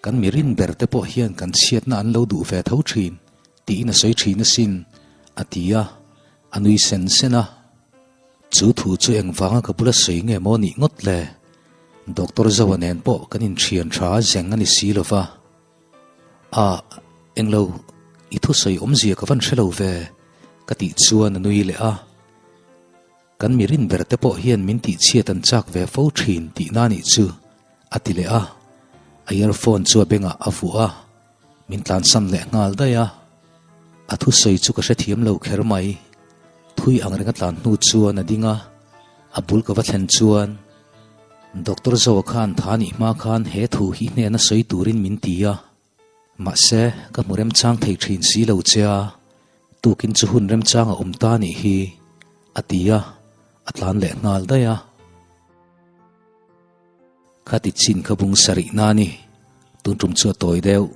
kan mi rin ber te pawh hian kan chhiatna an lo duh ve tho thin tiin a sawi thin asin, a ti a, a nui sen sen a. Chu thu chu engvanga ka bula sawi nge maw nih ngawt le? Doctor Zoa nen pawh kan inthian tha zeng a ni si lo va. Ah, englo, i thusawi awmzia ka van hre lo ve, ka tih chuan a nui leh a. Kan mi rin ber te pawh hian min tihchhiat an chak ve fo thin tihna nih chu, a ti leh a. A earphone chu a bengah a vuah a, min tlansan leh nghal daih a. A thusawi chu ka hrethiam lo kher mai. Thui ang renga tlan hnu chuan a ding a, a bul ka va thlen chuan, Doctor Zoa khan tha nih hma khan he thu hi hnena sawi turin min ti a. Mahse, ka hmu remchang thei thin si lo che a, tukin chu hun remchang a awm ta nih hi, a ti a, a tlan leh nghal daih a. Khati chin kha bung sarih na ni, tun tum chu a tawi deuh.